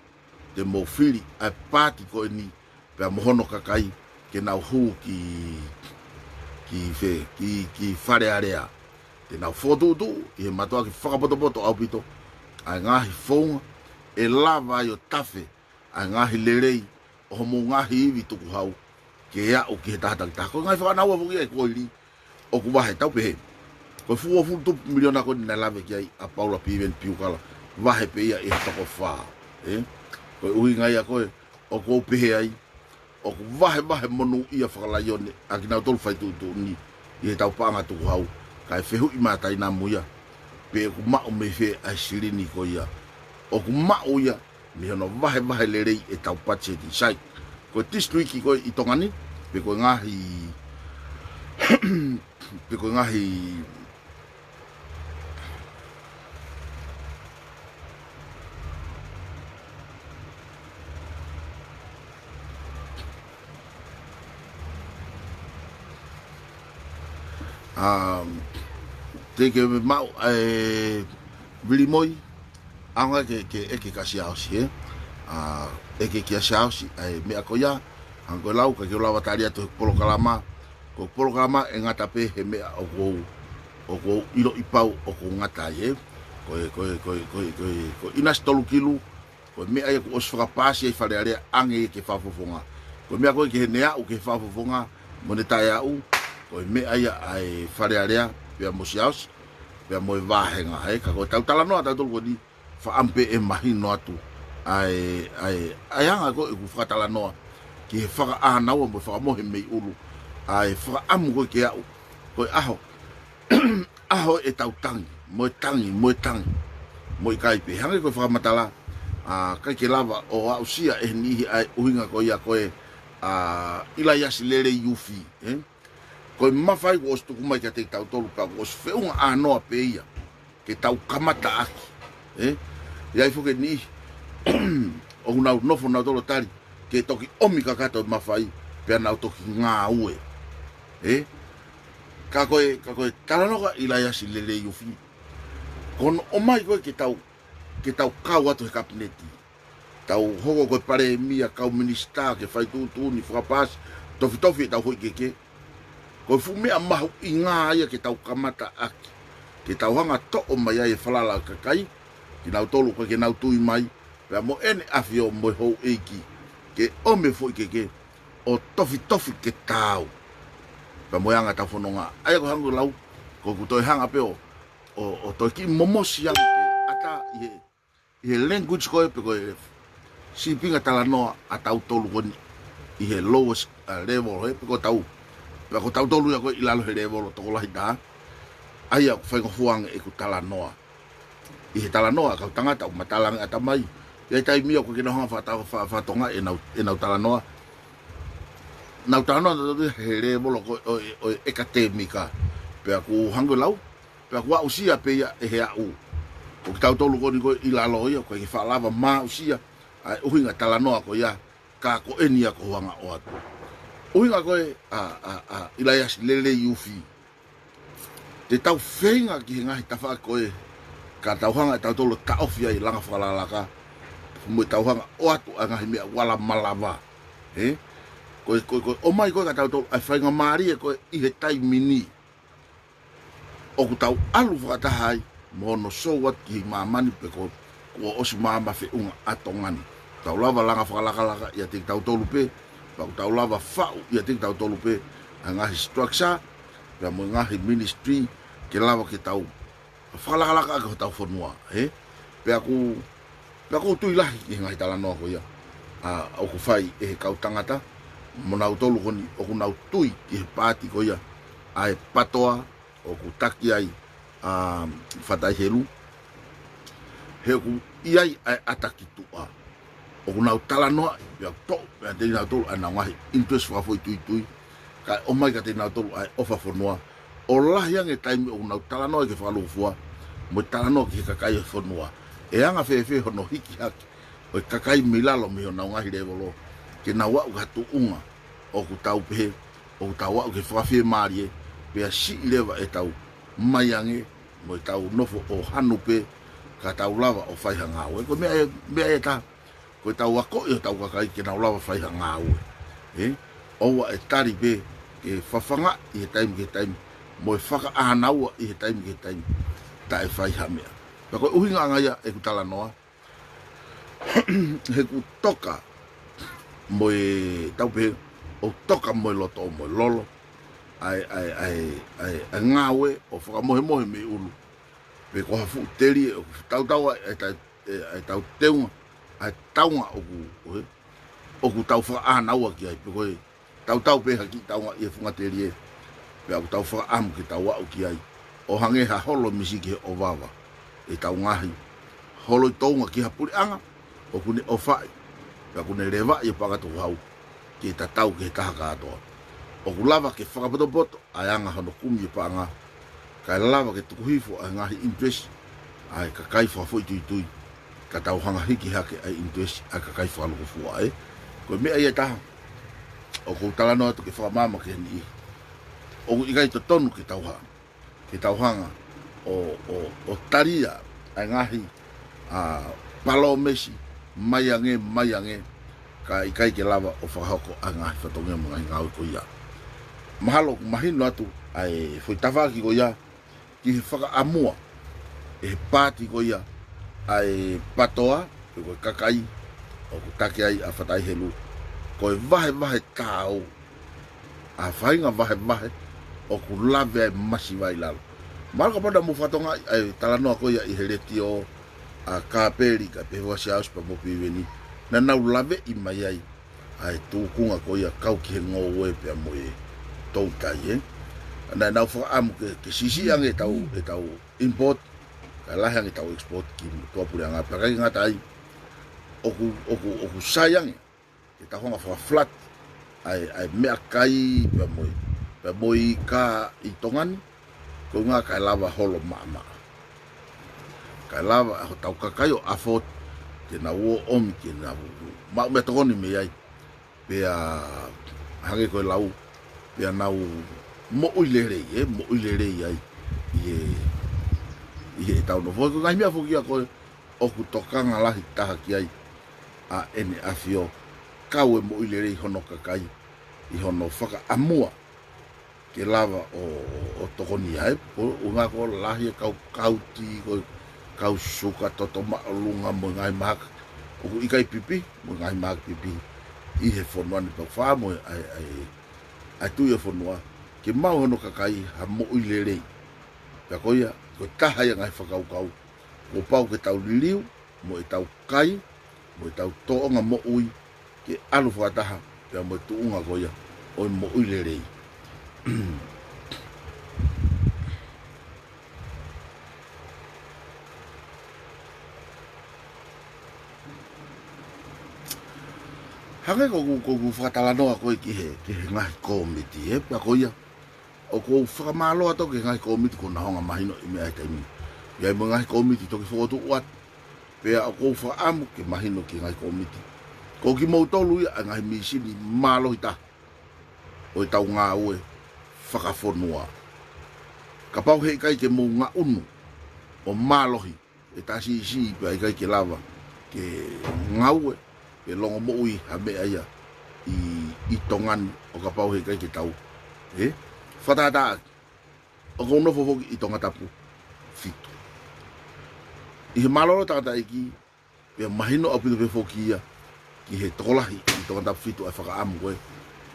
te mou fili ʻa e paati ko eni pea mo hono kakai ke nau hū ki, ki fē, ki, ki Fale Alea. Te nau fokotuʻutuʻu ʻi he mātuʻaki fakapotopoto ʻaupito ʻa e ngaahi founga ʻe lava ai ʻo tafe ʻa e ngaahi lelei ʻo homou ngaahi ivi tukuhau ke aʻu ki he taha takitaha. Ko e ngaahi fakaʻānaua foki ia ʻe koili ʻoku vahe, tau pehē, ko e fuofulu tupu miliona ko eni naʻe lave ki ai ʻa Paula Piveni Piukala, vahe pē ia ʻe toko fā, ē? Ko e ʻuhinga ia ko ē ʻoku ou pehē ai, ʻoku vahevahe monūʻia fakalaione ʻa kinautolu fai tuʻutuʻuni ʻi heʻetau paʻanga tukuhau, kae fehuʻi mai ʻa Tainamu ia pe ʻoku maʻu mei fē ʻa e silini ko ia. ʻOku maʻu ia mei hono vahevahe lelei ʻetau patiseti, sai ko e tisituiki ko ē ʻi Tonga ni, pe ko e ngaahi, pe ko e ngaahi, um, te ke maʻu ʻa e vilimoi, ʻaonga ke, ke ʻeke kia Siaosi, ē? ʻA, ʻeke kia Siaosi ʻa e meʻa ko ia, hangē ko e lau, ka ke lava tali atu he polokalama, ko e polokalama ʻe ngata pē he meʻa ʻoku ou, ʻoku ou ʻiloʻi pau ʻoku ou ngata ai, ē? Ko e, ko e, ko e, ko e, ko e, ko e ʻinasi tolu kilu, ko e meʻa ia kuo ʻosi fakapaasi ai Fale Alea ʻange ia ki he fakafofonga. Ko e meʻa ko ē ki heʻene aʻu ki he fakafofonga mo ʻene taʻeaʻu, ko e meʻa ia ʻa e Fale Alea, pea mo Siaosi, pea mo e vāhenga, ē? Ka ko ʻetau talanoa tautolu ko eni, fakaʻamu pē ʻe mahino atu ʻa e, ʻa e, ʻa e anga ko ē ʻeku fakatalanoa ki he fakaʻānaua mo e fakamohe mei ʻulu, ʻa e fakaʻamu ko ē ke aʻu, ko e ʻaho, ʻaho ʻetau tangi, mo e tangi, mo e tangi, mo e ʻikai pē. Hangē ko e fakamatala, ʻa, ʻikai ke lava ʻo aʻusia ʻe he niʻihi ʻa e ʻuhinga ko ia ko ē, ʻa, ʻIlaiasi Lelei Ufi, ē? Ko e mafai kuo ʻosi tuku mai kiate kitautolu pea kuo ʻosi feʻunga ʻānoa pē ia ke tau kamata ʻaki, ē? ʻI ai foki e niʻihi ʻoku nau nofo nautolu ʻo tali ke toki ʻomi kakato e mafai pea nau toki ngāue, ē? Ka ko e, ka ko e talanoa kia ʻIlaiasi Lelei Ufi, ko hono ʻomai ko ē ke tau, ke tau kau atu he kapineti, tau hoko ko e palēmia, kau minisitā, ke fai tuʻutuʻuni, fakapaasi, tofitofi ʻetau foʻi keke. Ko e fuʻu meʻa mahuʻinga ia ke tau kamata ʻaki, ke tau hanga ʻo toʻo mai ai e falala ʻo e kakai, kinautolu ko ē ke nau tui mai, pea mo ʻEne ʻAfio mo e houʻeiki, ke ʻomi e foʻi keke ʻo tofitofi ke taau pea mo e anga ʻetau fononga. ʻA ia ko e hangē ko e lau, ko ʻeku toe hanga pē ʻo, ʻo, ʻo toe kiʻi momosi ange ke ʻatā ʻi he, ʻi he language ko ē pe ko e sīpinga talanoa ʻa tautolu ko eni ʻi he lowest, uh, level, ē, pe ko tau, pe ko tautolu ia ko ē ʻi lalo he lēvolo tokolahi taha. ʻA ia ʻoku faingofua ange ʻeku talanoa ʻi he talanoa ʻa e kau tangata ʻoku matala ange ʻatamai. ʻI ai e taimi ia ʻoku ʻikai ke nau hanga ʻo fakata-, fa-, fakatokangaʻi ʻenau, ʻenau talanoa. Nau talanoa nautolu ia he lēvolo ko ē ʻo e, ʻo e ʻekatēmika. Pea ʻoku hangē ko e lau, pea kuo aʻusia pē ia ʻe he aʻu. Ko kitautolu ko eni ko ē ʻi lalo ia, ʻoku ʻikai ke faʻa lava ʻo aʻusia ʻa e ʻuhinga talanoa ko ia, ka ko eni ia ʻoku ou hanga ʻo ʻoatu. ʻUhinga ko ē ʻa, ʻa, ʻa ʻIlaiasi Lelei Ufi, te tau feinga ki he ngaahi tafaʻaki ko ē ka tau hanga ʻe tautolu ʻo taʻofi ai e langa fakalakalaka, mo e tau hanga ʻo ʻoatu ʻa e ngaahi meʻa ʻoku ala malava, ē? Ko e, ko e, ko e ʻomai ko ē kia tautolu ʻa e faingamālie ko ē ʻi he taimi ni, ʻoku tau ʻalu fakataha ai mo hono sio atu ki māmani pe ko, kuo ʻosi maama feʻunga ʻa Tonga ni. Tau lava langa fakalakalaka ʻiate kitautolu pē, pea ʻoku tau lava faʻu ʻiate kitautolu pē ʻa e ngaahi structure, pea mo e ngaahi ministry ke lava ke tau fakalakalaka ʻaki hotau fonua, ē? Pea ʻoku, pea ʻoku ou tui lahi ki he ngaahi talanoa ko ia ʻa, ʻoku fai ʻe he kau tangata, mo nautolu ko eni ʻoku nau tui ki he paati ko ia ʻa e PATOA, ʻoku taki ai ʻa Fatai Helu. He ʻoku ʻi ai ʻa e ʻata ki tuʻa. ʻOku nau talanoa, pea ʻoku toʻo meiate kinautolu ʻa ʻenau ngaahi interest fakafoʻituitui, kae ʻomai kiate kinautolu ʻa e ʻofa fonua. ʻO lahi ange e taimi ʻoku nau talanoa ki he fakalūkufua, mo e talanoa ki he kakai ʻo e fonua. ʻE anga fēfē hono hiki hake ʻo e kakai mei lalo mei honau ngaahi lēvolo, ke nau aʻu ki ha tuʻunga ʻoku tau pehē, ʻoku tau aʻu ki he fakafiemālie, pea siʻi leva ʻetau mai ange, mo ʻetau nofo ʻo hanu pē, ka tau lava ʻo fai ha ngāue. Ko e meʻa ē, meʻa ʻe taha, ko ʻetau akoʻi hotau kakai ke nau lava fai ha ngāue. Ē? ʻOua ʻe tali pē ke fafangaʻi he taimi ki he taimi, mo e fakaʻānaua ʻi he taimi ki he taimi, taʻe fai ha meʻa. Pea ko e ʻuhinga ange ia ʻeku talanoa, he ʻoku toka mo e, tau pehē, ʻoku toka mo e loto mo e lolo ʻa e, ʻa e, ʻa e, ʻa e, ʻa e ngāue ʻo fakamohemohe mei ʻulu. Pe ko ha fuʻu telie ʻoku tautau ai ʻa e ta-, ʻe, ʻa e tau teunga, ʻa e taunga ʻoku, ʻoku, ʻoku tau fakaʻānaua ki ai, pe ko e tautau pē ha kiʻi taunga ʻi he funga telie, pea ʻoku tau fakaʻamu ke tau aʻu ki ai, ʻo hangē ha holo misi ki he ʻovava. ʻEtau ngaahi holo ʻi Tonga ki ha puleʻanga ʻoku ne ʻofaʻi, pea ʻoku ne levaʻi e paʻanga tukuhau ke tatau ki he taha kātoa. ʻOku lava ke fakapotopoto ʻa e anga hono kumi e paʻanga, kae lava ke tuku hifo ʻa e ngaahi interest ʻa e kakai fakafoʻituitui, ka tau hanga hiki hake ʻa e interest ʻa e kakai fakalūkufua, ē. Ko e meʻa ia ʻe taha ʻoku ou talanoa atu ke fakamaama ki he niʻihi. ʻOku ʻikai totonu ke tau ha-, ke tau hanga ʻo, ʻo, ʻo talia ʻa e ngaahi, ʻa, palōmesi mai ange, mai ange, kae ʻikai ke lava ʻo fakahoko ʻa e ngaahi fatongia mo e ngaahi ngāue ko ia. Mahalo ʻoku mahino atu ʻa e foʻi tafaʻaki ko ia ki he fakaʻamua ʻe he paati ko ia ʻa e PATOA, pe ko e kakai ʻoku taki ai ʻa Fatai Helu, ko e vahevahe taau, ʻa e faʻahinga vahevahe ʻoku lave ai e masiva ʻi lalo. Mahalo kapau naʻa mou fakatokangaʻi ʻa e talanoa ko ia ʻi he letiō ʻa Kāpeli kae pehē ʻa Siaosi pea mo Piveni, naʻa nau laveʻi mai ai ʻa e tūkunga ko ia kau ki he ngoue pea mo e toutai, ē. Naʻa nau fakaʻamu ke, ke siʻisiʻi ange ʻetau, ʻetau import, kae lahi ange ʻetau export ki tuʻapuleʻanga, pea ʻikai ngata ai, ʻoku, ʻoku, ʻoku sai ange ke tau hanga faka-flat ʻa e, ʻa e meʻakai pea mo e, pea mo e ika ʻi Tonga ni, ko e ʻuhinga kae lava holo maʻamaʻa. Kae lava ʻa hotau kakai ʻo afford ke nau ō ʻo ʻomi ke nau maʻu meʻatokoni mei ai. Pea hangē ko e lau, pea nau moʻui lelei, ē, moʻui lelei ai ʻi he, ʻi heʻetau nofo. Ko e ngaahi meʻa foki ia ko ē ʻoku tokanga lahi taha ki ai ʻa ʻEne ʻAfio, kau e moʻui lelei hono kakai ʻi hono fakaʻamua ke lava ʻo, ʻo, ʻo tokoni ai, ko e ʻuhinga ko e lahi e kau kauti, ko e kau suka toto māʻolunga mo e ngaahi mahaki ʻoku ʻikai pipi, mo e ngaahi mahaki pipi ʻi he fonua ni, pea ʻoku fakaʻamu ʻe, ʻa e, ʻa e, ʻa e tui ʻo e fonua ke maʻu hono kakai ha moʻui lelei. Pea ko ia, ko e taha ia e ngaahi fakakaukau kuo pau ke tau liliu, mo ʻetau kai, mo ʻetau tōʻonga moʻui, ke ʻalu fakataha pea mo e tuʻunga ko ia ʻo e moʻui lelei. Hangē ko ʻeku, ko ʻeku fakatalanoa ko ē ki he, ki he ngaahi kōmiti, ē, pea ko ia ʻoku ou fakamālō atu ki he ngaahi kōmiti kuo nau hanga mahinoʻi meʻa he taimi ni. ʻI ai mo e ngaahi kōmiti toki fokotuʻu atu, pea ʻoku ou fakaʻamu ke mahino ki he ngaahi kōmiti, ko kimoutolu ia ʻa e ngaahi mīsini mālohi taha ʻo ʻetau ngāue fakafonua. Kapau heʻikai ke mou ngaʻunu ʻo mālohi, ʻe tā siʻisiʻi pea ʻikai ke lava ke ngāue pe longomoʻui ha meʻa ia ʻi, ʻi Tonga ni, ʻo kapau heʻikai ke tau, ē, fakatātā ʻaki ʻOku ou nofo foki ʻi Tongatapu fitu. ʻI he mālōlō tangataʻeiki, pea mahino ʻaupito pē foki ia ki he tokolahi ʻi Tongatapu fitu ʻa e fakaʻamu ko ē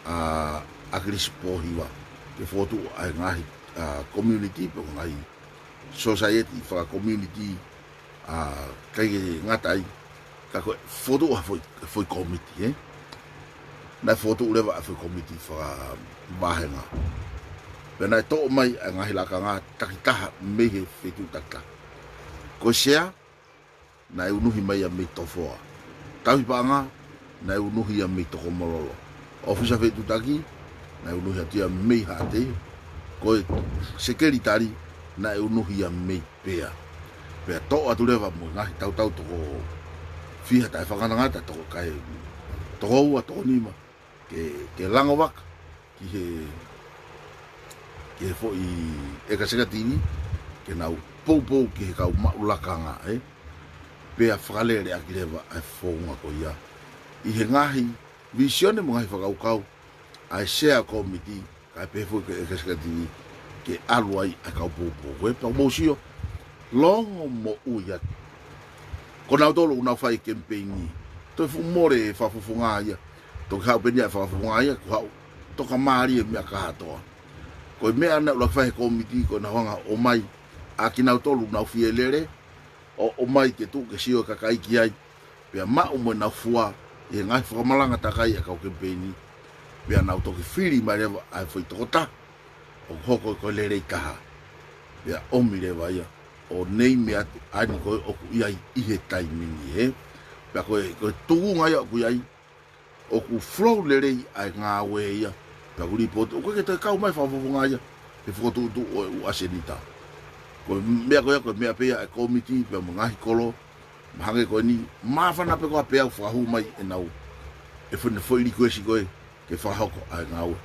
ʻa ʻAkilisi Pōhiva ke fokotuʻu ʻa e ngaahi, ʻa, community, pe ko e ngaahi society faka-community, ʻa, ʻikai ke ngata ai, ka ko e fokotuʻu ha foʻi, foʻi kōmiti, ē? Naʻe fokotuʻu leva ʻa e foʻi kōmiti fakavāhenga. Pea naʻe toʻo mai ʻa e ngaahi lakanga takitaha mei he feituʻu takitaha. Ko e sea, naʻe unuhi mai ia mei Tofoa. Tauhi paʻanga, naʻe unuhi ia mei Tokomololo. ʻŌfisa fetuʻutaki, naʻe unuhi atu ia mei Haʻatei. Ko e sekelitali, naʻe unuhi ia mei Pea. Pea toʻo atu leva mo e ngaahi tautau toko fiha taʻefakangatangata, toko kae, toko ua, toko nima, ke, ke langovaka ki he, ki he foʻi ʻekeseketivi, ke nau poupou ki he kau maʻu lakanga, ē? Pea fakaleleʻaki leva ʻa e founga ko ia ʻi he ngaahi vīsone mo e ngaahi fakakaukau ʻa e sea kōmiti, kae pehē foki ki he ʻekeseketivi, ke ʻalu ai ʻa e kau poupou. Ko e pau mou sio, longomoʻui atu. Ko nautolu ʻoku nau fai e kemipeini. Toe fuʻu mole e fakafofonga ia. Toki haʻu pē eni ʻa e fakafofonga ia, kuo haʻu tokamālie e meʻa kātoa. Ko e meʻa naʻe ʻuluaki fai he kōmiti, ko ʻenau hanga ʻo ʻomai ʻa kinautolu ʻoku nau fie lele, ʻo, ʻomai ke tuʻu ke sio e kakai ki ai, pea maʻu mo ʻenau fua ʻi he ngaahi fakamalanga takai ʻa e kau kemipeini, pea nau toki fili mai leva ʻa e foʻi tokotaha ʻoku hoko ko e lelei taha. Pea ʻomi leva ia ʻo neimi atu ʻa eni ko ē ʻoku ʻi ai ʻi he taimi ni, ē? Pea ko e, ko e tuʻunga ia ʻoku ʻi ai, ʻoku flow lelei ʻa e ngāue ia. Pea ʻoku lipooti, ʻoku ʻikai ke toe kau mai fakafofonga ia he fokotuʻutuʻu ʻo e ʻū ʻasenita. Ko e meʻa ko ia, ko e meʻa pē ia ʻa e kōmiti pea mo e ngaahi kolo, mahalo ko eni, māfana pē koā pea ʻoku fakahū mai ʻenau, e foʻi, foʻi likuesi ko ē ke fakahoko ʻa e ngāue.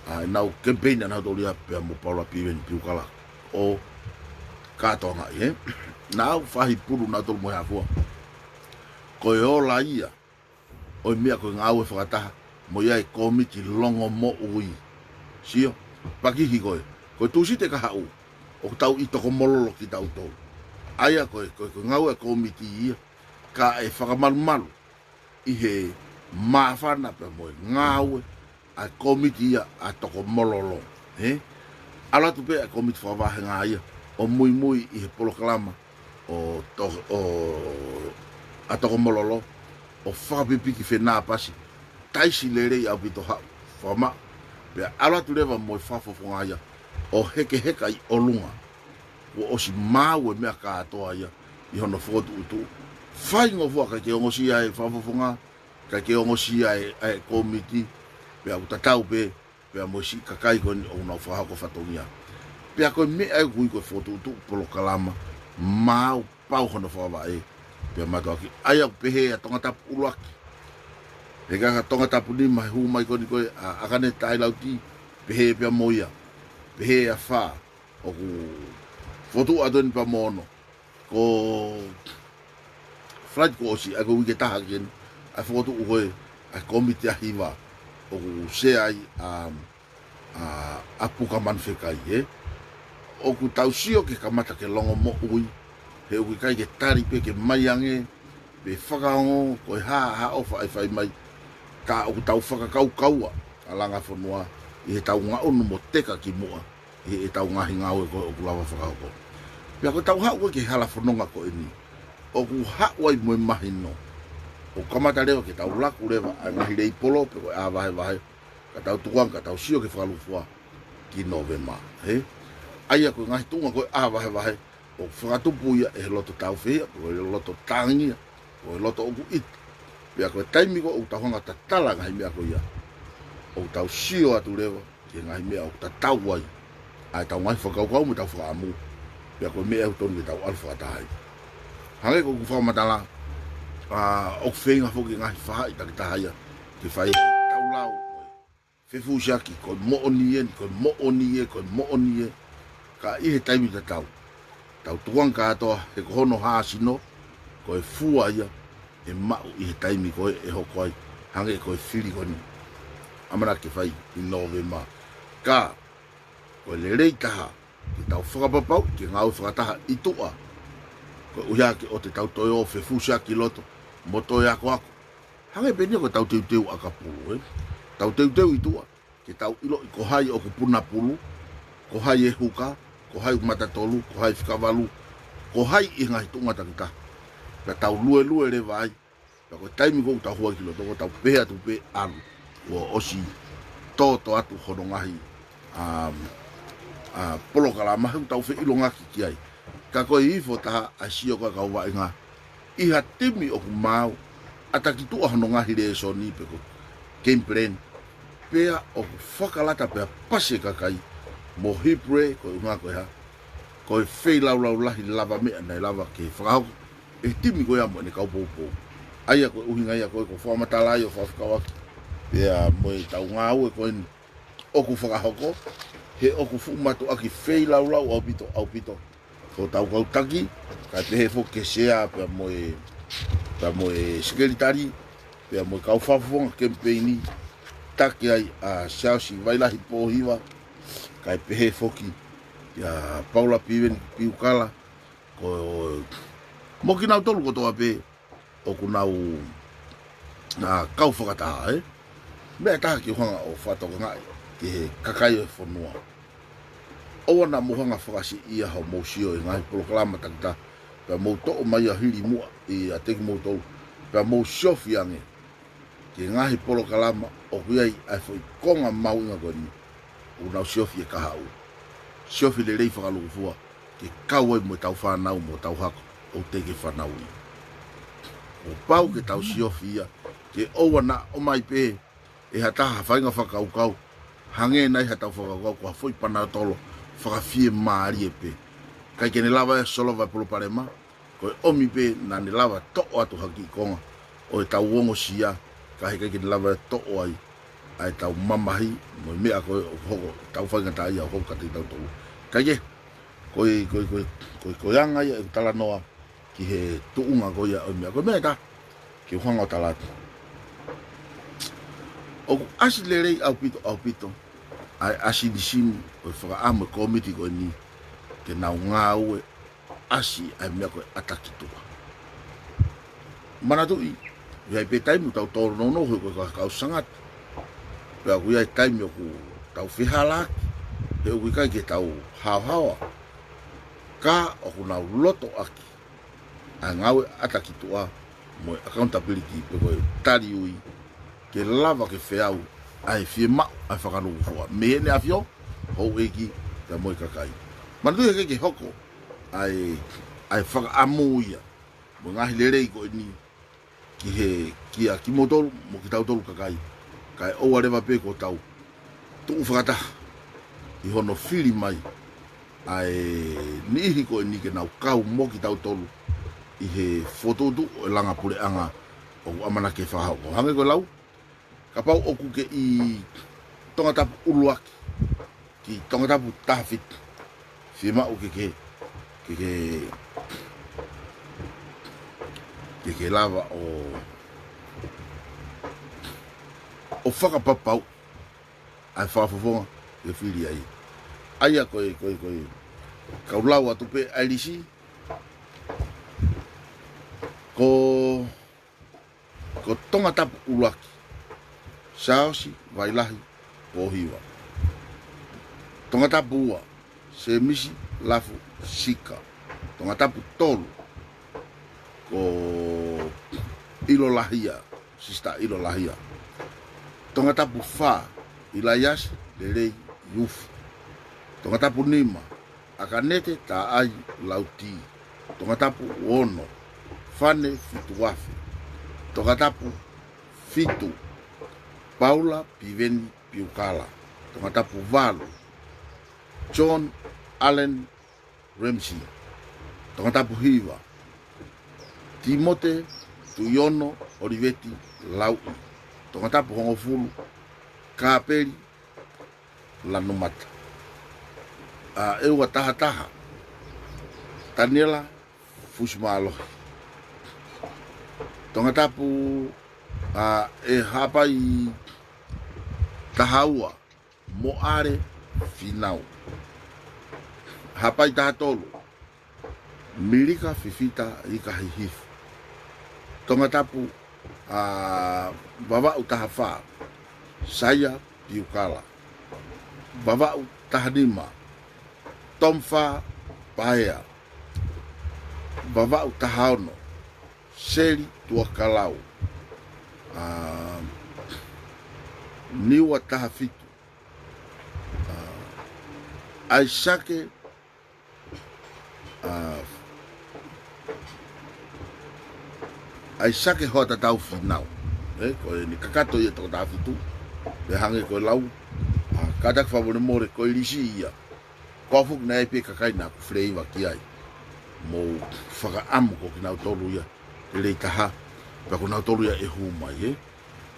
ʻA ʻenau kemipeini ʻanautolu ia pea mo Paula Piveni Piukala ʻo kātoangaʻi, ē? Naʻa ku faʻa pulu nautolu mo e hā fua. Ko e ola ia ʻo e meʻa ko e ngāue fakataha mo ia e kōmiti longomoʻui. Sio, pakihi ko ē, ko e Tūsite kahaʻu, ʻoku tau ʻi Tokomololo kitautolu. ʻA ia ko e, ko e, ko e ngāue ʻa e kōmiti ia, kae fakamalumalu ʻi he māfana pea mo e ngāue ʻa e kōmiti ia ʻa Tokomololo, ē? ʻAlu atu pē ʻa e kōmiti fakavāhenga ia ʻo muimui ʻi he polokalama ʻo To-, ʻo, ʻa Tokomololo, ʻo fakapipiki fenāpasi, taisi lelei ʻaupito haʻu fakamaʻu, pea ʻalu atu leva mo e fakafofonga ia ʻo hekeheka ʻi ʻolunga. Kuo ʻosi maau e meʻa kātoa ia ʻi hono fokotuʻutuʻu. Faingofua, ʻikai ke ongosia e fakafofonga, ʻikai ke ongosia e, e kōmiti, pea ʻoku tatau pē pea mo e siʻi kakai ko eni ʻoku nau fakahoko fatongia. Pea ko e meʻa ʻoku ui ko e fokotuʻutuʻu polokalama, maau pau hono fakavaʻe, pea mātuʻaki. ʻA ia ʻoku pehē ʻa Tongatapu ʻuluaki, he ka Tongatapu nima he hū mai ko eni ko ē ʻa ʻAkane Tailauti, pehē pea mo ia, pehē ʻa fā, ʻoku fokotuʻu atu eni pea mo ono. Ko flight kuo ʻosi, ʻa ia ko e uike taha ki heni, ʻa e fokotuʻu ko ē ʻa e kōmiti ʻa hiva, ʻoku sea ai ʻa, ʻa, ʻa Puka Manufekai, ē? ʻOku tau sio ke kamata ke longomoʻui, he ʻoku ʻikai ke tali pē ke mai ange, pe fakaongo ko e hā ha ʻofa ʻe fai mai, ka ʻoku tau fakakaukaua ʻa Langafonua ʻi heʻetau ngaʻunu mo teka ki muʻa ʻi heʻetau ngaahi ngāue ko ē ʻoku lava fakahoko. Pea ko ʻetau haʻu ko ē ki he hala fononga ko eni, ʻoku haʻu ai mo e mahino, ʻoku kamata leva ke tau laku leva ʻa e ngaahi leipolo pe ko e ʻā vahevahe, ka tau tukuange ka tau sio ki he fakalūkufua ki Nōvema, ē? ʻA ia ko e ngaahi tuʻunga ko ē ʻā vahevahe, ʻoku fakatupu ia ʻe he loto tāufehiʻa, pe ko e loto tāngia, ko e loto ʻoku ʻita. Pea ko e taimi ko ē ʻoku tau hanga ʻo tatala ngaahi meʻa ko ia, ʻoku tau sio atu leva ki he ngaahi meʻa ʻoku tatau ai ʻa ʻetau ngaahi fakakaukau mo ʻetau fakaʻamu. Pea ko e meʻa ʻoku totonu ke tau ʻalu fakataha ai. Hangē ko ʻeku fakamatala, ʻa, ʻoku feinga foki e ngaahi faʻahi takitaha ia ke fai tau lau. Fefusiaki, ko e moʻoni eni, ko e moʻoni ē, ko e moʻoni ē. Ka ʻi he taimi tatau, tau tukuange kātoa, he ko hono hā sino, ko e fua ia ʻe maʻu ʻi he taimi ko ē ʻe hoko ai, hangē ko e fili ko eni ʻamanaki ke fai ʻi Nōvema. Ka ko e lelei taha ke tau fakapapauʻi ke ngāue fakataha ʻi tuʻa. Koeʻuhi ke ʻoua te tau toe ō fefusiaki loto mo toe akoako. Hangē pē eni ko ʻetau teuteu ʻakapulu, ē. Tau teuteu ʻi tuʻa ke tau ʻiloʻi ko hai ʻoku puna pulu, ko hai e huka, ko hai ʻoku mata tolu, ko hai fika valu, ko hai ʻi he ngaahi tuʻunga takitaha. Pea tau luelue leva ai. Pea ko e taimi ko ē ʻoku tau hū ai ki loto, ko ʻetau pehē atu pē ʻalu, kuo ʻosi tōtō atu hono ngaahi, um, uh, polokalama he ʻoku tau feʻilongaki ki ai. Ka ko e ifo taha ʻa e sio ko ē ʻa e kau vaʻinga ʻi ha timi ʻoku maau, ʻata ki tuʻa hono ngaahi lēsoni pe ko e game plan, pea ʻoku fakalata pea pasi e kakai mo hipule, ko e ʻuhinga ko e hā? Ko e feilaulau lahi lavameʻa naʻe lava ke fakahoko ʻe he timi ko ia mo ʻene kau poupou. ʻA ia ko e ʻuhinga ia ko ē ʻoku fakamatala ai ʻo fakafekauʻaki pea mo ʻetau ngāue ko eni ʻoku fakahoko, he ʻoku fuʻu mātuʻaki feilaulau ʻaupito, ʻaupito ko hotau kau taki, kae pehē foki ki he sea pea mo e, pea mo e sekelitali, pea mo e kau fakafofonga kemipeini, taki ai ʻa Siaosi Vailahi Pōhiva, kae pehē foki kia Paula Piveni Piukala, ko, mo kinautolu kotoa pē ʻoku nau, ā, kau fakataha, ē? Meʻa ʻe taha ke u hanga ʻo fakatokangaʻi ki he kakai ʻo e fonua. ʻOua naʻa mou hanga fakasiʻia hoʻomou sio ʻi he ngaahi polokalama takitaha, pea mou toʻo mai ia hili muʻa ʻiate kimoutolu, pea mou siofi ange ki he ngaahi polokalama ʻoku ʻi ai ʻa e foʻi konga mahuʻinga ko eni. ʻOku nau siofi e kahaʻu. Siofi lelei fakalūkufua ke kau ai mo ʻetau fānau mo ʻetau hako ʻoku teʻeki fanauʻi. Kuo pau ke tau siofi ia, ke ʻoua naʻa ʻomai pē ʻe ha taha ha faʻahinga fakakaukau hangē nai haʻatau fakakaukau ko ha foʻi panatolo fakafiemālie pē. ʻIkai ke ne lava ʻe solova e palopalema, ko e ʻomi pē naʻa ne lava toʻo atu ha kiʻi konga ʻo ʻetau ongosia, ka heʻikai ke ne lava ʻe toʻo ai ʻa ʻetau mamahi mo e meʻa ko ē ʻoku hoko, tau faingataʻaʻia ʻoku hoko kiate kitautolu. Kae kehe, ko e, ko e, ko e, ko e, ko e anga ia ʻeku talanoa ki he tuʻunga ko ia ʻo e meʻa. Ko e meʻa ʻe taha ke u hanga ʻo tala atu. ʻOku ʻasi lelei ʻaupito, ʻaupito ʻa e ʻasi nisini ʻo e fakaʻamu e kōmiti ko eni ke nau ngāue ʻasi ʻa e meʻa ko e ʻata ki tuʻa. Manatuʻi, ʻi ai pē taimi ʻoku tau tōnounou he ko e kau sangata. Pea ʻoku ʻi ai taimi ʻoku tau fehālaaki, he ʻoku ʻikai ke tau haohaoa. Ka ʻoku nau lotoʻaki ʻa e ngāue ʻata ki tuʻa mo e accountability pe ko e taliui ke lava ke feau ʻa e fiemaʻu ʻa e fakalūkufua mei heʻene ʻafio, houʻeiki, pea mo e kakai. Manatuʻi heʻikai ke hoko ʻa e, ʻa e fakaʻamu ia mo e ngaahi lelei ko eni ki he, kia kimoutolu mo kitautolu kakai, kae ʻoua leva pē kuo tau tuʻu fakataha ʻi hono fili mai ʻa e niʻihi ko eni ke nau kau mo kitautolu ʻi he fokotuʻutuʻu ʻo e langa puleʻanga ʻoku ʻamanaki ke fakahoko. Hangē ko e lau, kapau ʻoku ke ʻi Tongatapu ʻuluaki ki Tongatapu taha fitu, fiemaʻu ke ke, ke ke, ke ke lava ʻo, ʻo fakapapauʻi ʻa e fakafofonga ke fili ai. ʻA ia ko e, ko e, ko e, kau lau atu pē ʻa e lisi, ko, ko Tongatapu ʻuluaki, Siaosi Vailahi Pōhiva. Tongatapu ua, Semisi Lafu Sika. Tongatapu tolu, ko ʻIlo Lahia, Sister ʻIlo Lahia. Tongatapu fā, ʻIlaiasi Lelei Ufi. Tongatapu nima, ʻAkanete Taʻai Lauti. Tongatapu ono, Fane Fituafe. Tongatapu fitu, Paula Piveni Piukala. Tongatapu valu, John Allen Ramsey. Tongatapu hiva, Timote Tuiono Oliveti Lauʻi. Tongatapu hongofulu, Kapeli Lanumata. ʻA e ua taha taha, Taniela Fusimālohi. Tongatapu, ʻa e Haʻapai taha ua, Moʻale Finau. Haʻapai taha tolu, Milika Fifita Ika Hihifu. Tongatapu, ʻa, Vavaʻu taha fā, Saia Piukala. Vavaʻu taha nima, Tomfa Paea. Vavaʻu taha ono, Seli Tuakalau. ʻA, Niua taha fitu, ʻa, ʻAisake, ʻa, ʻAisake Hoatatau Finau. ʻE, ko eni kakato ia toko taha fitu. Pea hangē ko e lau, ʻa, kātaki fakamolemole ko e lisi ia. Ko au foki naʻe ʻi ai pē kakai naʻa ku feleiva ki ai. Mou fakaʻamu ko kinautolu ia ʻe lelei taha. Pea ko kinautolu ia ʻe hū mai, ē.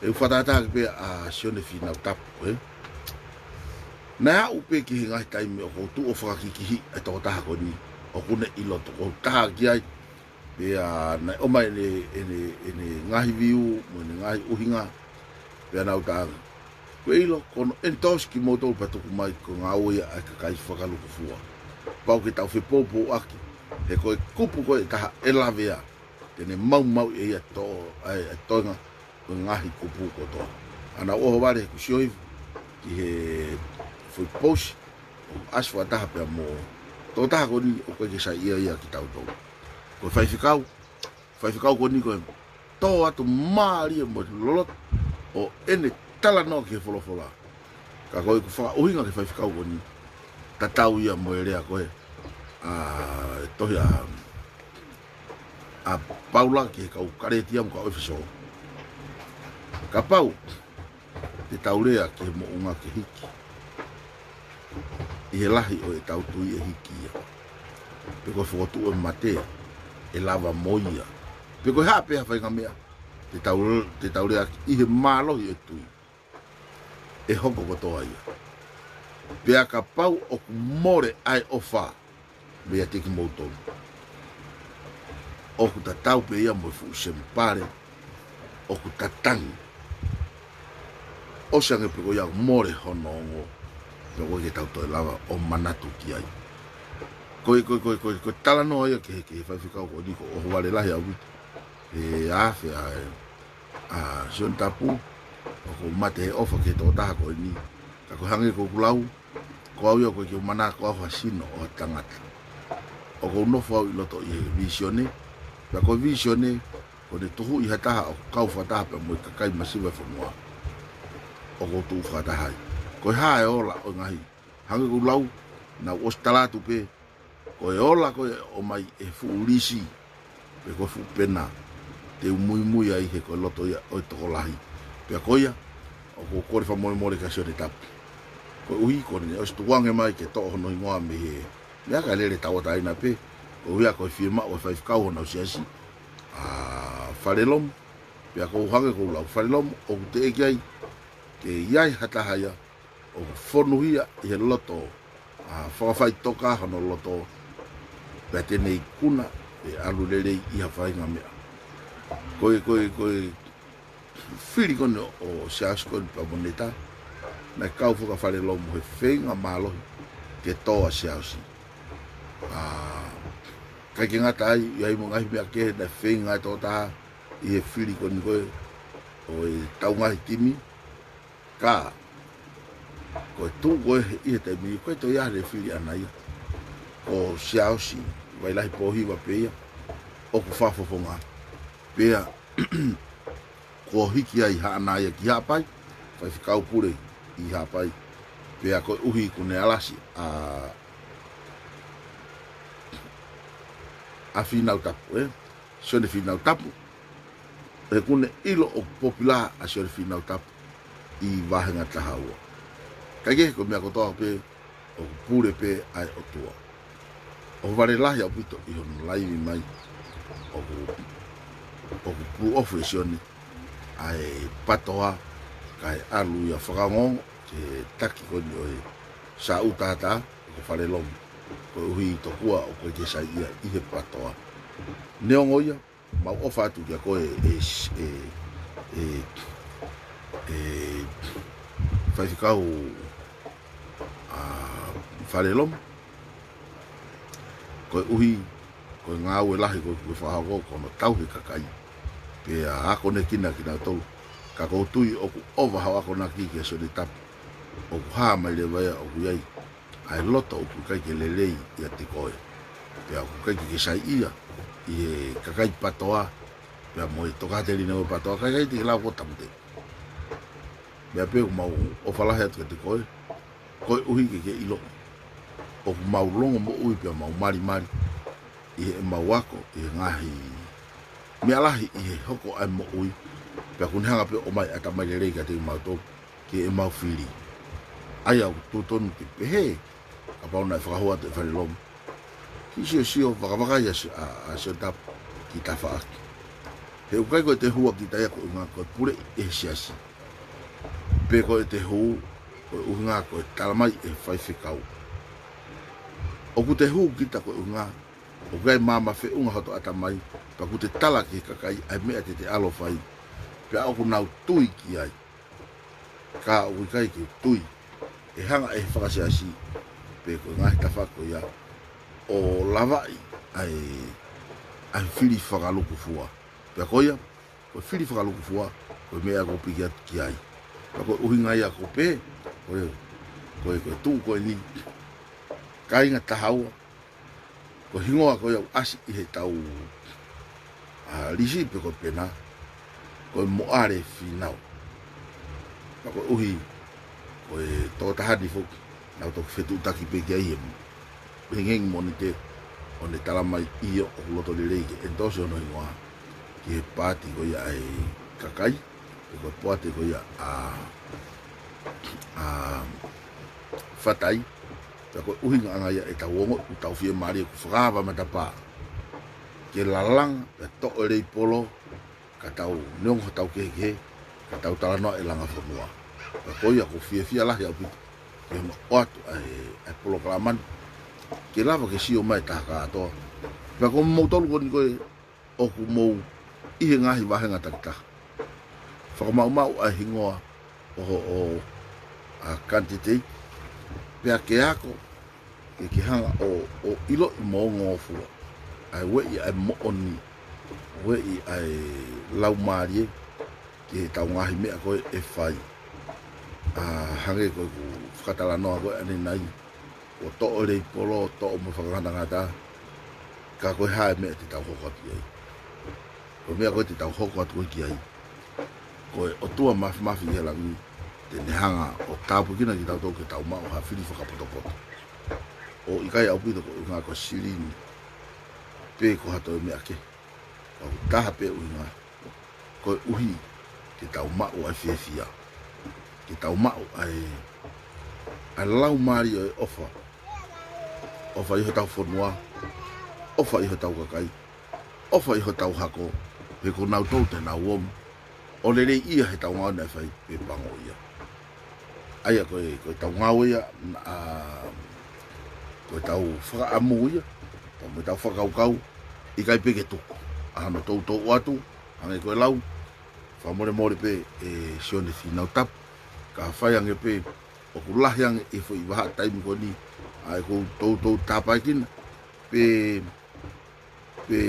ʻE u fakatātā ki pē ʻa Sione Fīnau Tapu, ē. Naʻe aʻu pē ki he ngaahi taimi ʻoku ou tuʻu ʻo fakakikihi e tokotaha ko eni, ʻoku ne ʻilo tokotaha ki ai. Pea naʻe ʻomai ʻene, ʻene, ʻene ngaahi viu, mo ʻene ngaahi ʻuhinga, pea nau taʻanga. Ko e ʻilo, ko hono ʻenitosi kimoutolu pea tuku mai ko e ngāue ia ʻa e kakai fakalukufua. Pau ke tau fepoupouaki, he ko e kupu ko ē ʻe taha ʻe lavea, te ne maumauʻi ʻe ia to, ʻa e, ʻa e toenga, ko e ngaahi kupu kotoa. ʻA naʻa ku ʻohovale he kuo u sio hifo ki he foʻi pousi, ʻo ʻasi fakataha pea mo e tokotaha ko eni ʻoku ʻikai ke saiʻia ia kitautolu. Ko e faifekau, faifekau ko eni ko e tō atu mālie mo e loloto ʻo ʻene talanoa ki he folofola. Ka ko ʻeku fakaʻuhinga ki he faifekau ko eni, tatau ia mo e lea ko ē ʻa e tohi ʻa, ʻa Paula ki he kau Kalētia mo e kau ʻEfesō. Kapau te tau lea ki he moʻunga ke hiki, ʻi he lahi ʻo ʻetau tui ʻe hiki ia, pe ko e fokotuʻu ʻo e mate ʻe lava mo ia, pe ko e hā pē ha faʻahinga meʻa, te tau, te tau lea ʻi he mālohi ʻo e tui, ʻe hoko kotoa ia. Pea kapau ʻoku mole ʻa e ʻofa meiate kimoutolu, ʻoku tatau pē ia mo e fuʻu semipale ʻoku tatangi. ʻOsi ange pē ko ia ʻoku mole hono ongo, pea ʻoku ʻikai ke tau toe lava ʻo manatu ki ai. Ko e, ko e, ko e, ko e, ko e talanoa ia ki he, ki he faifekau ko eni, ko e ʻohovale lahi ʻaupito. He ʻa e afe ʻa e, ʻa Sione Tapu, ʻoku ou mate he ʻofa ki he tokotaha ko eni. Ka ko e hangē ko ʻeku lau, ko au ia ʻoku ʻikai ke u manako au ha sino ʻo ha tangata. ʻOku ou nofo au ʻi loto ʻi he vīsone, pea ko e vīsone, ko ʻene tuhuʻi ha taha ʻo kau fakataha pea mo e kakai masiva e fonua, ʻoku ou tuʻu fakataha ai. Ko e hā e ola ʻo e ngaahi, hangē ko ʻeku lau, naʻa ku ʻosi tala atu pē, ko e ola ko ē ʻomai e fuʻu lisi, pe ko e fuʻu pena, te u muimui ai he ko e loto ia ʻo e tokolahi. Pea ko ia, ʻoku ou kole fakamolemole kia Sione Tapu. Koeʻuhi ko ʻene ʻosi tukuange mai ke toʻo hono hingoa mei he meʻa kae lele tauʻatāina pē, koeʻuhi ko e fiemaʻu ʻa e faifekau honau siasi, ʻa Falelomu. Pea ʻoku ou hangē ko ʻeku lau, Falelomu, ʻoku teʻeki ai ke ʻi ai ha taha ia ʻoku fonuhia ʻi he loto, ʻa, fakafaitoka hono loto, pea te ne ikuna ʻe ʻalu lelei ʻi ha faʻahinga meʻa. Ko e, ko e, ko e fili ko eni ʻo Siaosi ko eni pea mo Neta, naʻe kau faka-Falelomu he feinga mālohi ke tō ʻa Siaosi. ʻA, ʻikai ke ngata ai, ʻi ai mo e ngaahi meʻa kehe naʻe feinga e tokotaha ʻi he fili ko eni ko ē ʻo ʻetau ngaahi timi, ka ko e tuʻu ko ē ʻi he taimi, ʻoku ʻikai toe ʻi ai ha fili ʻaʻana ia. Ko Siaosi Vailahi Pōhiva pē ia ʻoku fakafofonga. Pea kuo hiki ai haʻana ia ki Haʻapai, faifekau pule ʻi Haʻapai. Pea koeʻuhi kuo ne alasi ʻa, ʻa Fīnau Tapu, ē? Sione Fīnau Tapu. He kuo ne ʻilo ʻoku popula ʻa Sione Fīnau Tapu ʻi Vāhenga Taha Ua. Kae kehe, ko e meʻa kotoa pē ʻoku pule pē ʻa e ʻOtua. ʻOhovale lahi ʻaupito ʻi hono laivi mai. ʻOku, ʻoku pulu ʻofu ʻe Sione ʻa e PTOA, kae ʻalu ia fakaongoongo ki he taki ko eni ʻo e Sāʻū Tātā, ʻo Falelomu. Koeʻuhi tokua ʻoku ʻikai ke saiʻia ʻi he PTOA. Neongo ia, mau ʻofa atu kia koe, ʻe, ʻe, ʻe, ʻe faifekau, ʻa, Falelomu. Koeʻuhi ko e ngāue lahi ko ē ʻoku ke fakahoko ko hono tauhi e kakai, pea akonekina kinautolu. Ka ʻoku ou tui ʻoku ʻova hoʻo akonaki kia Sione Tapu, ʻoku hā mai leva ia ʻoku ʻi ai ʻa e loto ʻoku ʻikai ke lelei ʻiate koe. Pea ʻoku ʻikai ke ke saiʻia ʻi he kakai PATOA, pea mo e tokāteline ʻo e PATOA, ka ʻikai te ke lava ʻo tāmateʻi. Meʻa pē ʻoku mau ʻofa lahi atu kiate koe, koeʻuhi ke ke ʻiloʻi ʻoku mau longomoʻui pea mau malimali ʻi heʻemau ako ʻi he ngaahi meʻa lahi ʻi he hoko ʻa e moʻui, pea ʻoku ne hanga pē ʻo ʻomai ʻatamai lelei kiate kimautolu ke ʻemau fili. ʻA ia ʻoku totonu ke pehē, kapau naʻe fakahū atu e fale lomi, kiʻi siosio, vakavakai ʻa Si-, ʻa, ʻa Sione Tapu ki tafaʻaki. He ʻoku ʻikai ko ʻete hū ʻa kita ia koeʻuhinga ko e puleʻi ʻe he siasi, pe ko ʻete hū koeʻuhinga ko e talamai ʻe he faifekau. ʻOku te hū kita koeʻuhinga ʻoku ʻi ai e maama feʻunga hoto ʻatamai, pea ʻoku te tala ki he kakai ʻa e meʻa te te ʻalu ʻo fai, pea ʻoku nau tui ki ai. Ka ʻoku ʻikai ke tui, ʻe hanga ʻe he fakasiasi pe ko e ngaahi tafaʻaki ko ia ʻo lavaʻi ʻa e, ʻa e fili fakalukufua. Pea ko ia, ko e fili fakalukufua, ko e meʻa ʻoku ou piki atu ki ai. Pea ko e ʻuhinga ia ʻoku ou pehē, ko e, ko e, ko e tuʻu ko eni, kāinga taha ua, ko e hingoa ko ia ʻoku ʻasi ʻi heʻetau, ʻa, lisi pe ko e pena, ko e Moʻale Fīnau. Pea koeʻuhi ko e tokotaha ni foki naʻa ku toki fetuʻutaki pē ki ai he mo, hengihengi Mōnite, ʻo ne talamai ʻio ʻoku loto lelei ke ʻenitosi hono hingoa ki he paati ko ia ʻa e kakai, pe ko e poate ko ia ʻa, ʻa Fatai. Pea ko e ʻuhinga ʻanga ia ʻetau ongoʻi ʻoku tau fiemālie ʻoku fakaava matapā ke lalanga, pea toʻo e leipolo, ka tau neongo hotau kehekehe, ka tau talanoa e langa fonua. Pea ko ia ʻoku ou fiefia lahi ʻaupito ke hono ʻoatu ʻa e, ʻa e polokalama ni, ke lava ke sio mai e taha kātoa. Pea ko moutolu ko eni ko ē ʻoku mou ʻi he ngaahi vāhenga takitaha, fakamaʻumaʻu ʻa e hingoa ʻo hoʻo, ʻa, kanititeiti, pea ke ako ke ke hanga ʻo, ʻo ʻiloʻi mo ongongofua ʻa e ueʻi ʻa e moʻoni, ueʻi ʻa e laumālie ki heʻetau ngaahi meʻa ko ē ʻe fai. ʻA, hangē ko ʻeku fakatalanoa ko ē ʻanenai, ʻo toʻo e leipolo, toʻo mo e fakangatangata, ka ko e hā e meʻa te tau hoko atu ki ai? Ko e meʻa ko ē te tau hoko atu ko ē ki ai, ko e ʻOtua Māfimafi ʻi he langi te ne hanga ʻo tāpuekina kitautolu ke tau maʻu ha fili fakapotopoto. ʻOku ʻikai ʻaupito koeʻuhinga ko e silini pe ko ha toe meʻa kehe. Ka ʻoku taha pē ʻuhinga, koeʻuhi ke tau maʻu ʻa e fiefia, ke tau maʻu ʻa e, ʻa e laumālie ʻo e ʻofa, ʻofa ʻi hotau fonua, ʻofa ʻi hotau kakai, ʻofa ʻi hotau hako, he ko nautolu te nau omi ʻo leleiʻia heʻetau ngāue naʻe fai pe pango ia. ʻA ia ko e, ko ʻetau ngāue ia, ʻa, ko ʻetau fakaʻamu ia, pea mo ʻetau fakakaukau, ʻikai pē ke tuku ʻa hono toutou ʻoatu, hangē ko e lau, fakamolemole pē ʻe Sione Fīnau Tapu, ka fai ange pē ʻoku lahi ange e foʻi vahaʻa taimi ko eni ʻa ʻeku toutou tāpaekina, pe pe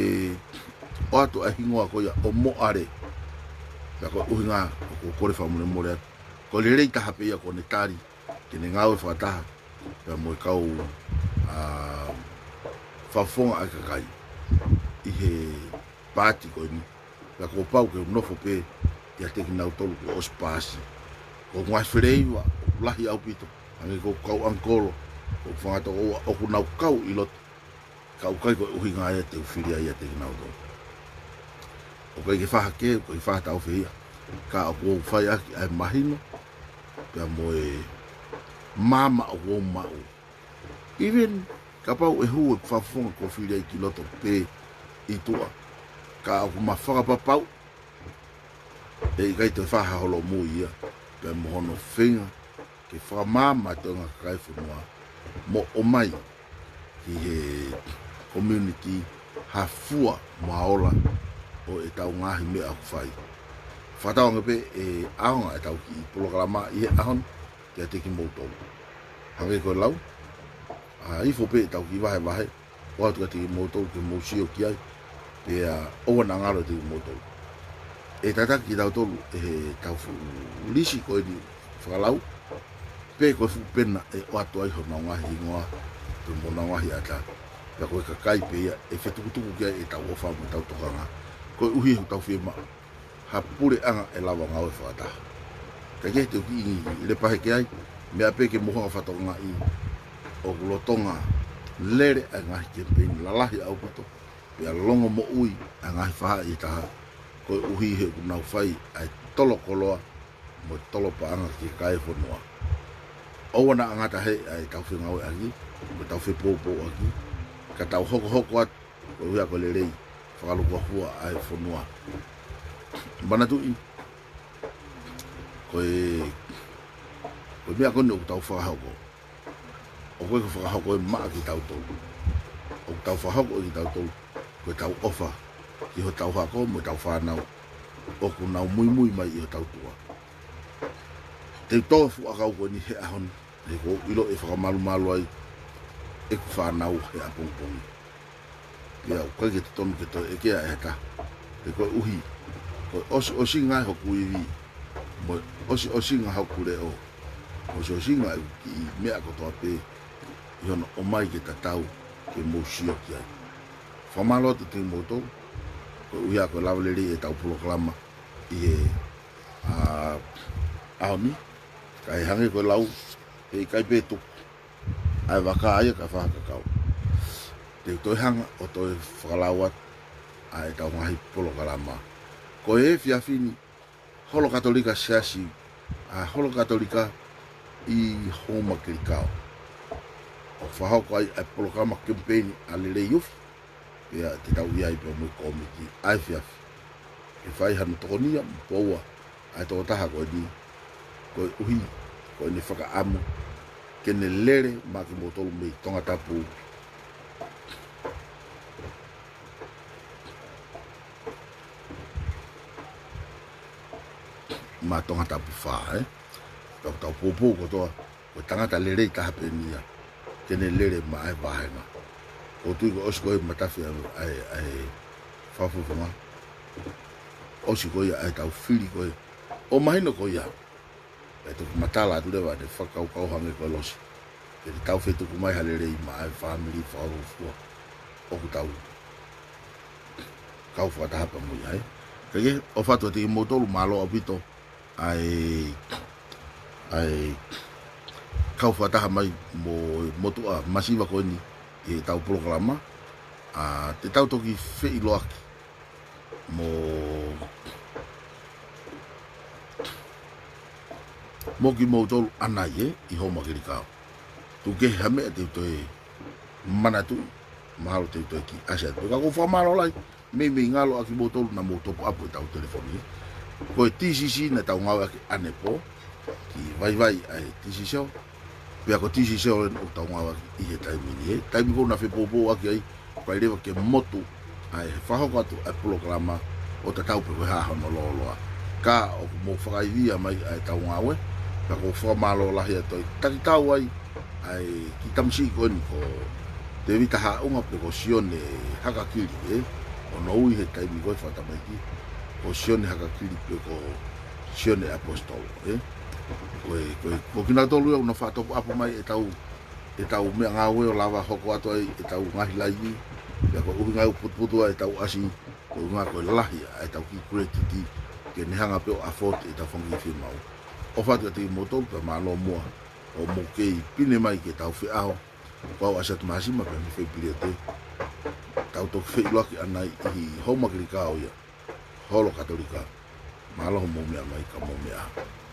ʻoatu ʻa e hingoa ko ia ʻo Moʻale. Pea ko e ʻuhinga ʻoku ou kole fakamolemole atu, ko e lelei taha pē ia kuo ne tali ke ne ngāue fakataha pea mo e kau, ʻa, fakafofonga ʻa e kakai ʻi he paati ko eni. Pea kuo pau ke u nofo pē ʻiate kinautolu kuo ʻosi paasi. Ko e ngaahi feleiva ʻoku lahi ʻaupito, hangē ko e kau ʻangikolo, ko e fanga tokoua ʻoku nau kau ʻi loto. Ka ʻoku ʻikai ko e ʻuhinga ia te u fili ai ʻiate kinautolu. ʻOku ʻikai ke fai ha kehe, ʻoku ʻikai ke fai ha taufehiʻa. Ka ʻoku ou fai ʻaki ʻa e mahino pea mo e maama ʻoku ou maʻu. Even kapau ʻe hū e fakafofonga kuo fili ai ki loto pe ʻi tuʻa, ka ʻoku ma fakapapauʻi ʻe ʻikai toe fai ha holomui ia pea mo hono feinga ke fakamaama e toenga kakai e fonua mo ʻomai ki he community ha fua mo ha ola ʻo ʻetau ngaahi meʻa ʻoku fai. Fakatauange pē ʻe ʻaonga ʻetau kiʻi polokalama ʻi he ʻaho ni kiate kimoutolu. Hangē ko e lau, ʻa, ifo pē ʻetau kiʻi vahevahe, ʻoatu kiate kimoutolu ke mou sio ki ai, pea ʻoua naʻa ngalo kiate kimoutolu. ʻE tataki kitautolu ʻe heʻetau fuʻu lisi ko eni fakalau, pe ko e fuʻu pena ʻe ʻoatu ai honau ngaahi hingoa, pe mo honau ngaahi ʻata. Pea ko e kakai pē ia ʻe fetukutuku ki ai ʻetau ʻofa mo ʻetau tokanga, koeʻuhi he ʻoku tau fiemaʻu ha puleʻanga ʻe lava ngāue fakataha. Kae kehe te u kiʻi lepa hake ai, meʻa pē ke mou hanga ʻo fakatokangaʻi ʻoku lolotonga lele ʻa e ngaahi kemipeini lalahi ʻaupito, pea longomoʻui ʻa e ngaahi faʻahi ʻe taha, koeʻuhi he ʻoku nau fai ʻa e tolo koloa mo e tolo paʻanga ki he kakai e fonua. ʻOua naʻa ngata he ʻa ʻetau fengāueʻaki, mo ʻetau fepoupouʻaki, ka tau hokohoko atu, koeʻuhi ko e lelei fakalukuafua ʻa e fonua. Manatuʻi, ko e, ko e meʻa ko eni ʻoku tau fakahoko, ʻoku ʻikai ko e fakahoko ia maʻa kitautolu. ʻOku tau fakahoko ʻe kitautolu, ko ʻetau ʻofa ki hotau hako mo ʻetau fānau ʻoku nau muimui mai ʻi hotau tuʻa. Te u tō e fuʻu ʻakau ko eni he ʻaho ni, he ʻoku ou ʻilo ʻe fakamalumalu ai ʻeku fānau he ʻapongipongi. Pea ʻoku ʻikai ke totonu ke toe ʻeke ʻe ha taha, he koeʻuhi ko e ʻosiʻosinga hoku ivi, mo e ʻosiʻosinga hoku leʻo, ʻosiʻosinga ʻeku kiʻi meʻa kotoa pē ʻi hono ʻomai ke tatau ke mou sio ki ai. Fakamālō atu kiate kimoutolu, koeʻuhi ko e lava lelei ʻetau polokalama ʻi he, ʻa, ʻaho ni, kae hangē ko e lau, heʻikai pē tuku ʻa e vaka ia kae fakakakau. Te u toe hanga ʻo toe fakalau atu ʻa ʻetau ngaahi polokalama. Ko e efiafi ni, Holo Katolika Siasi, ʻa Holo Katolika ʻi Houma Kilikao, ʻoku fakahoko ai ʻa e polokalama kemipeini ʻa Lelei Ufi, pea te tau ʻi ai pea mo e kōmiti ʻa e efiafi ke fai hano tokonia mo poua ʻa e tokotaha ko eni, koeʻuhi ko ʻene fakaʻamu ke ne lele maʻa kimoutolu mei Tongatapu maʻa Tongatapu fā, ē? Tau, tau poupou kotoa, ko e tangata lelei taha pē eni ia ke ne lele maʻa e vāhenga. ʻOku ou tui ko e ʻosi ko ē matafi ʻa e, ʻa e, ʻa e fakafofonga, ʻosi ko ia ʻa ʻetau fili ko ē ʻo mahino ko ia, ʻe toki matala atu leva ʻene fakakaukau hangē ko e losi, ke te tau fetuku mai ha lelei maʻa e fāmili fakafuofua ʻoku tau kau fakataha pea mo ia, ē? Kae kehe, ʻofa atu kiate kimoutolu, mālō ʻaupito ʻa e, ʻa e kau fakataha mai mo e motuʻa masiva ko eni ʻi heʻetau polokalama, ʻa, te tau toki feʻiloaki mo, mo kimoutolu ʻanai, ē, ʻi Houma Kilikao. Tuku kehe ha meʻa te u toe manatuʻi, mahalo te u toe kiʻi ʻasi atu. Ka ʻoku ou fakamālō lahi, meimei ngalo ʻa kimoutolu naʻa mou topu ʻapu ʻetau telefoni. Ko e TCC naʻa tau ngāueʻaki ʻanepō, ki vaivai ʻa e TCC, pea ko e TCC eni ʻoku tau ngāueʻaki ʻi he taimi ni, ē. Taimi ko ē naʻa fepoupouʻaki ai, ʻoku ʻikai leva ke motu ʻa e fakahoko atu ʻa e polokalama ʻo tatau pē ko e hā hono lōloa. Ka ʻoku mou fakaivia mai ʻa ʻetau ngāue, pea ʻoku ou fakamālō lahi atu ai, takitau ai ʻa e kiʻi tamasiʻi ko eni ko Tēvita Haʻunga pe ko Sione Hakakili, ē? ʻOku na ui he taimi ko ē fakatamaiki ko Sione Hakakili pe ko Sione ʻAposetolo, ē? Ko e, ko e, ko kinautolu ia ʻoku na faʻa topu ʻapu mai ʻetau, ʻetau meʻangāue ʻo lava hoko atu ai ʻetau ngaahi laivi, pea koeʻuhi ngaahi ʻoku putuputu ai ʻetau ʻasi, koeʻuhi ko e lahi ʻa ʻetau kiʻi kuletiti ke ne hanga pē ʻo afford ʻetau fanga kiʻi fiemaʻu. ʻOfa atu kiate kimoutolu pea mālō muʻa ʻo mou kei pine mai ki heʻetau feʻao. Ko au ʻAsi atu Māsima pea mo Fei Piliote. Tau toki feʻiloaki ʻanai ʻi Houma Kilikao ia, Holo Katolika. Mālō hoʻomou meʻa mai, ka mou meʻa ā.